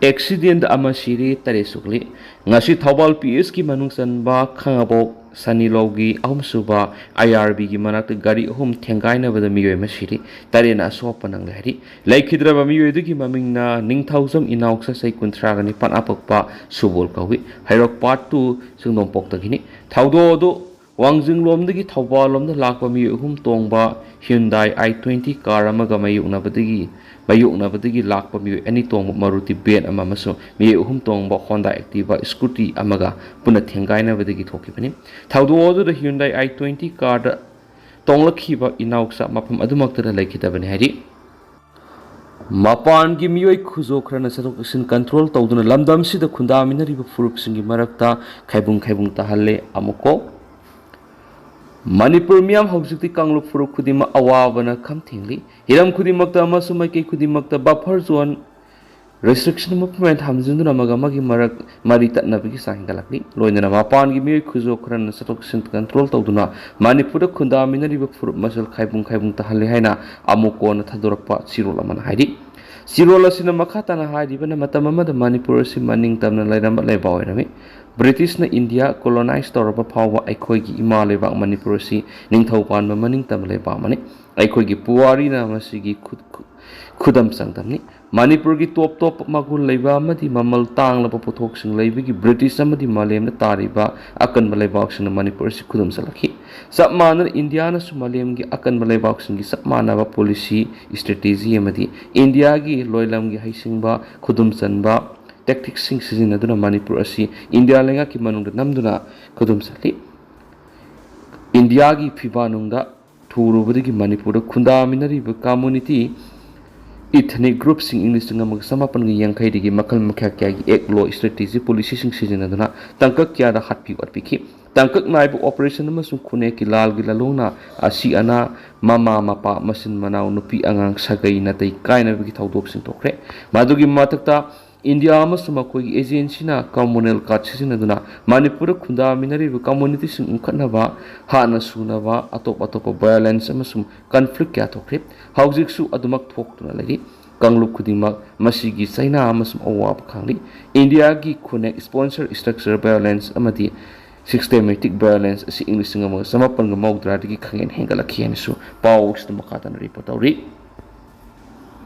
ꯑꯦꯛꯁꯤꯗꯦꯟꯗ ꯑꯃ ꯁꯤꯔꯦ, ꯇꯔꯦꯠ ꯁꯣꯛꯂꯤ꯫ ꯉꯁꯤ ꯊꯧꯕꯥꯜ ꯄꯤ ꯑꯦꯁꯀꯤ ꯃꯅꯨꯡ ꯆꯟꯕ ꯈꯥꯉꯕꯣꯛ ꯁꯅꯤꯂꯧꯒꯤ ꯑꯍꯨꯝꯁꯨꯕ ꯑꯥꯏ ꯑꯥꯔ ꯕꯤꯒꯤ ꯃꯅꯥꯛꯇ ꯒꯥꯔꯤ ꯑꯍꯨꯝ ꯊꯦꯡꯒꯥꯏꯅꯕꯗ ꯃꯤꯑꯣꯏ ꯑꯃ ꯁꯤꯔꯤ, ꯇꯔꯦꯠꯅ ꯑꯁꯣꯛ ꯑꯄꯟ ꯅꯪꯂꯦ ꯍꯥꯏꯔꯤ꯫ ꯂꯩꯈꯤꯗ꯭ꯔꯕ ꯃꯤꯑꯣꯏꯗꯨꯒꯤ ꯃꯃꯤꯡꯅ ꯅꯤꯡꯊꯧꯖꯝ ꯏꯅꯥꯎꯆꯥ, ꯆꯍꯤ ꯀꯨꯟꯊ꯭ꯔꯥꯒ ꯅꯤꯄꯥꯟ, ꯑꯄꯣꯛꯄ ꯁꯨꯕꯣꯜ ꯀꯧꯏ꯫ ꯍꯩꯔꯣꯛ ꯄꯥꯔꯠ ꯇꯨ ꯁꯤꯡꯗꯣꯡꯄꯣꯛꯇꯒꯤꯅꯤ꯫ ꯊꯧꯗꯣꯛ ꯑꯗꯨ ꯋꯥꯡꯖꯤꯡꯂꯣꯝꯗꯒꯤ ꯊꯧꯕꯥꯜꯂꯣꯝꯗ ꯂꯥꯛꯄ ꯃꯤꯑꯣꯏ ꯑꯍꯨꯝ ꯇꯣꯡꯕ ꯍ꯭ꯌꯨꯟꯗꯥꯏ ꯑꯥꯏ ꯇ꯭ꯋꯦꯟꯇꯤ ꯀꯥꯔ ꯑꯃꯒ ꯃꯥꯌꯣꯛꯅꯕꯗꯒꯤ, ꯃꯥꯌꯣꯛꯅꯕꯗꯒꯤ ꯂꯥꯛꯄ ꯃꯤꯑꯣꯏ ꯑꯅꯤ ꯇꯣꯡꯕ ꯃꯔꯨꯇꯤ ꯚꯦꯟ ꯑꯃ ꯑꯃꯁꯨꯡ ꯃꯤꯑꯣꯏ ꯑꯍꯨꯝ ꯇꯣꯡꯕ ꯍꯣꯟꯗꯥ ꯑꯦꯛꯇꯤꯚꯥ ꯁ꯭ꯀꯨꯇꯤ ꯑꯃꯒ ꯄꯨꯟꯅ ꯊꯦꯡꯒꯥꯏꯅꯕꯗꯒꯤ ꯊꯣꯛꯈꯤꯕꯅꯤ꯫ ꯊꯧꯗꯣꯛ ꯑꯗꯨꯗ ꯍ꯭ꯌꯨꯟꯗꯥꯏ ꯑꯥꯏ ꯇ꯭ꯋꯦꯟꯇꯤ ꯀꯥꯔꯗ ꯇꯣꯡꯂꯛꯈꯤꯕ ꯏꯅꯥꯎꯆꯥ ꯃꯐꯝ ꯑꯗꯨꯃꯛꯇꯗ ꯂꯩꯈꯤꯗꯕꯅꯤ ꯍꯥꯏꯔꯤ꯫ ꯃꯄꯥꯟꯒꯤ ꯃꯤꯑꯣꯏ ꯈꯨꯖꯣ ꯈꯔꯅ ꯆꯠꯊꯣꯛ ꯆꯠꯁꯤꯟ ꯀꯟꯇ꯭ꯔꯣꯜ ꯇꯧꯗꯨꯅ ꯂꯝꯗꯝꯁꯤꯗ ꯈꯨꯟꯗꯥꯃꯤꯟꯅꯔꯤꯕ ꯐꯨꯔꯨꯞꯁꯤꯡꯒꯤ ꯃꯔꯛꯇ ꯈꯥꯏꯕꯨꯡ ꯈꯥꯏꯕꯨꯡ ꯇꯥꯍꯜꯂꯦ꯫ ꯑꯃꯨꯛꯀꯣ, ꯃꯅꯤꯄꯨꯔ ꯃꯤꯌꯥꯝ ꯍꯧꯖꯤꯛꯇꯤ ꯀꯥꯡꯂꯨꯞ ꯐꯨꯔꯨꯞ ꯈꯨꯗꯤꯡꯃꯛ ꯑꯋꯥꯕꯅ ꯈꯝ ꯊꯦꯡꯂꯤ꯫ ꯍꯤꯔꯝ ꯈꯨꯗꯤꯡꯃꯛꯇ ꯑꯃꯁꯨꯡ ꯃꯥꯏꯀꯩ ꯈꯨꯗꯤꯡꯃꯛꯇ ꯕꯐꯔ ꯖꯣꯟ, ꯔꯦꯁꯇ꯭ꯔꯤꯛꯁꯟ ꯃꯨꯚꯃꯦꯟꯠ ꯍꯥꯝꯖꯤꯟꯗꯨꯅ ꯑꯃꯒ ꯑꯃꯒꯤ ꯃꯔꯛ ꯃꯔꯤ ꯇꯠꯅꯕꯒꯤ ꯆꯥꯡ ꯍꯦꯟꯒꯠꯂꯛꯂꯤ꯫ ꯂꯣꯏꯅꯅ ꯃꯄꯥꯟꯒꯤ ꯃꯤꯑꯣꯏ ꯈꯨꯖꯣ ꯈꯔꯅ ꯆꯠꯊꯣꯛ ꯆꯠꯁꯤꯟ ꯀꯟꯇ꯭ꯔꯣꯜ ꯇꯧꯗꯨꯅ ꯃꯅꯤꯄꯨꯔꯗ ꯈꯨꯟꯗꯥꯃꯤꯟꯅꯔꯤꯕ ꯐꯨꯔꯨꯞ ꯃꯁꯦꯜ ꯈꯥꯏꯕꯨꯡ ꯈꯥꯏꯕꯨꯡ ꯇꯥꯍꯜꯂꯤ ꯍꯥꯏꯅ ꯑꯃꯨꯛ ꯀꯣꯟꯅ ꯊꯥꯗꯣꯔꯛꯄ ꯆꯦꯔꯣꯜ ꯑꯃꯅ ꯍꯥꯏꯔꯤ꯫ ꯆꯦꯔꯣꯜ ꯑꯁꯤꯅ ꯃꯈꯥ ꯇꯥꯅ ꯍꯥꯏꯔꯤꯕꯅ, ꯃꯇꯝ ꯑꯃꯗ ꯃꯅꯤꯄꯨꯔ ꯑꯁꯤ ꯃꯅꯤꯡ ꯇꯝꯅ ꯂꯩꯔꯝꯕ ꯂꯩꯕꯥꯛ ꯑꯣꯏꯔꯝꯃꯤ꯫ ꯕ꯭ꯔꯤꯇꯤꯁꯅ ꯏꯟꯗꯤꯌꯥ ꯀꯣꯂꯣꯅꯥꯏꯖ ꯇꯧꯔꯕ ꯐꯥꯎꯕ ꯑꯩꯈꯣꯏꯒꯤ ꯏꯃꯥ ꯂꯩꯕꯥꯛ ꯃꯅꯤꯄꯨꯔ ꯑꯁꯤ ꯅꯤꯡꯊꯧ ꯄꯥꯟꯕ ꯃꯅꯤꯡ ꯇꯝꯕ ꯂꯩꯕꯥꯛ ꯑꯃꯅꯤ꯫ ꯑꯩꯈꯣꯏꯒꯤ ꯄꯨꯋꯥꯔꯤꯅ ꯃꯁꯤꯒꯤ ꯈꯨ-, ꯈꯨ-, ꯈꯨꯗꯝ ꯆꯥꯡꯗꯝꯅꯤ꯫ ꯃꯅꯤꯄꯨꯔꯒꯤ ꯇꯣꯞ ꯇꯣꯞꯄ ꯃꯒꯨꯟ ꯂꯩꯕ ꯑꯃꯗꯤ ꯃꯃꯜ ꯇꯥꯡꯂꯕ ꯄꯣꯠꯊꯣꯛꯁꯤꯡ ꯂꯩꯕꯒꯤ ꯕ꯭ꯔꯤꯇꯤꯁ ꯑꯃꯗꯤ ꯃꯥꯂꯦꯝꯗ ꯇꯥꯔꯤꯕ ꯑꯀꯟꯕ ꯂꯩꯕꯥꯛꯁꯤꯡꯅ ꯃꯅꯤꯄꯨꯔ ꯑꯁꯤ ꯈꯨꯗꯨꯝ ꯆꯜꯂꯛꯈꯤ꯫ ꯆꯞ ꯃꯥꯟꯅꯅ ꯏꯟꯗꯤꯌꯥꯅꯁꯨ ꯃꯥꯂꯦꯝꯒꯤ ꯑꯀꯟꯕ ꯂꯩꯕꯥꯛꯁꯤꯡꯒꯤ ꯆꯞ ꯃꯥꯟꯅꯕ ꯄꯣꯂꯤꯁꯤ, ꯁ꯭ꯇ꯭ꯔꯦꯇꯦꯖꯤ ꯑꯃꯗꯤ ꯏꯟꯗꯤꯌꯥꯒꯤ ꯂꯣꯏꯂꯝꯒꯤ ꯍꯩꯁꯤꯡꯕ, ꯈꯨꯗꯨꯝ ꯆꯟꯕ ꯇꯦꯛꯇꯤꯛꯁꯤꯡ ꯁꯤꯖꯤꯟꯅꯗꯨꯅ ꯃꯅꯤꯄꯨꯔ ꯑꯁꯤ ꯏꯟꯗꯤꯌꯥ ꯂꯩꯉꯥꯛꯀꯤ ꯃꯅꯨꯡꯗ ꯅꯝꯗꯨꯅ ꯈꯨꯗꯨꯝ ꯆꯜꯂꯤ꯫ ꯏꯟꯗꯤꯌꯥꯒꯤ ꯐꯤꯕꯥꯅꯨꯡꯗ ꯊꯨꯔꯨꯕꯗꯒꯤ ꯃꯅꯤꯄꯨꯔꯗ ꯈꯨꯟꯗꯥꯃꯤꯟꯅꯔꯤꯕ ꯀꯝꯃꯨꯅꯤꯇꯤ Ethnic group ꯁꯤꯡ ꯏꯪ ꯂꯤꯁꯤꯡ ꯑꯃꯒ ꯆꯃꯥꯄꯟꯒ ꯌꯥꯡꯈꯩꯗꯒꯤ ꯃꯈꯜ ꯃꯈꯥ ꯀꯌꯥꯒꯤ act, law, strategy, policy ꯁꯤꯡ ꯁꯤꯖꯤꯟꯅꯗꯨꯅ ꯇꯥꯡꯀꯛ ꯀꯌꯥꯗ ꯍꯥꯠꯄꯤ ꯑꯣꯠꯄꯤꯈꯤ꯫ ꯇꯥꯡꯀꯛ ꯅꯥꯏꯕ operation ꯑꯃꯁꯨꯡ ꯈꯨꯟꯅꯦꯛꯀꯤ ꯂꯥꯜꯒꯤ ꯂꯥꯂꯣꯡꯅ ꯑꯁꯤ ꯑꯅꯥ, ꯃꯃꯥ ꯃꯄꯥ, ꯃꯆꯤꯟ ꯃꯅꯥꯎ, ꯅꯨꯄꯤ ꯑꯉꯥꯡ, ꯁꯥꯒꯩ ꯅꯥꯇꯩ ꯀꯥꯏꯅꯕꯒꯤ ꯊꯧꯗꯣꯛꯁꯤꯡ ꯊꯣꯛꯈ꯭ꯔꯦ꯫ ꯃꯗꯨꯒꯤ ꯃꯊꯛꯇ ꯏꯟꯗꯤꯌꯥ ꯑꯃꯁꯨꯡ ꯃꯈꯣꯏꯒꯤ agency ꯅ communal card ꯁꯤꯖꯤꯟꯅꯗꯨꯅ ꯃꯅꯤꯄꯨꯔꯗ ꯈꯨꯟꯗꯥꯃꯤꯟꯅꯔꯤꯕ community ꯁꯤꯡ ꯎꯪꯈꯠꯅꯕ, ꯍꯥꯠꯅ ꯁꯨꯅꯕ, ꯑꯇꯣꯞ ꯑꯇꯣꯞꯄ violence ꯑꯃꯁꯨꯡ conflict ꯀꯌꯥ ꯊꯣꯛꯈ꯭ꯔꯦ꯫ ꯍꯧꯖꯤꯛꯁꯨ ꯑꯗꯨꯃꯛ ꯊꯣꯛꯇꯨꯅ ꯂꯩꯔꯤ꯫ ꯀꯥꯡꯂꯨꯞ ꯈꯨꯗꯤꯡꯃꯛ ꯃꯁꯤꯒꯤ ꯆꯩꯅꯥ ꯑꯃꯁꯨꯡ ꯑꯋꯥꯕ ꯈꯥꯡꯂꯤ꯫ ꯏꯟꯗꯤꯌꯥꯒꯤ ꯈꯨꯟꯅꯦꯛ sponsor structure violence ꯑꯃꯗꯤ systematic violence ꯑꯁꯤ ꯏꯪ ꯂꯤꯁꯤꯡ ꯑꯃꯒ ꯆꯃꯥꯄꯟꯒ ꯃꯧꯗ꯭ꯔꯥꯗꯒꯤ ꯈꯪꯍꯦꯟ ꯍꯦꯟꯒꯠꯂꯛꯈꯤ ꯍꯥꯏꯅꯁꯨ ꯄꯥꯎ ꯑꯁꯤꯗ ꯃꯈꯥ ꯇꯥꯅ report ꯇꯧꯔꯤ꯫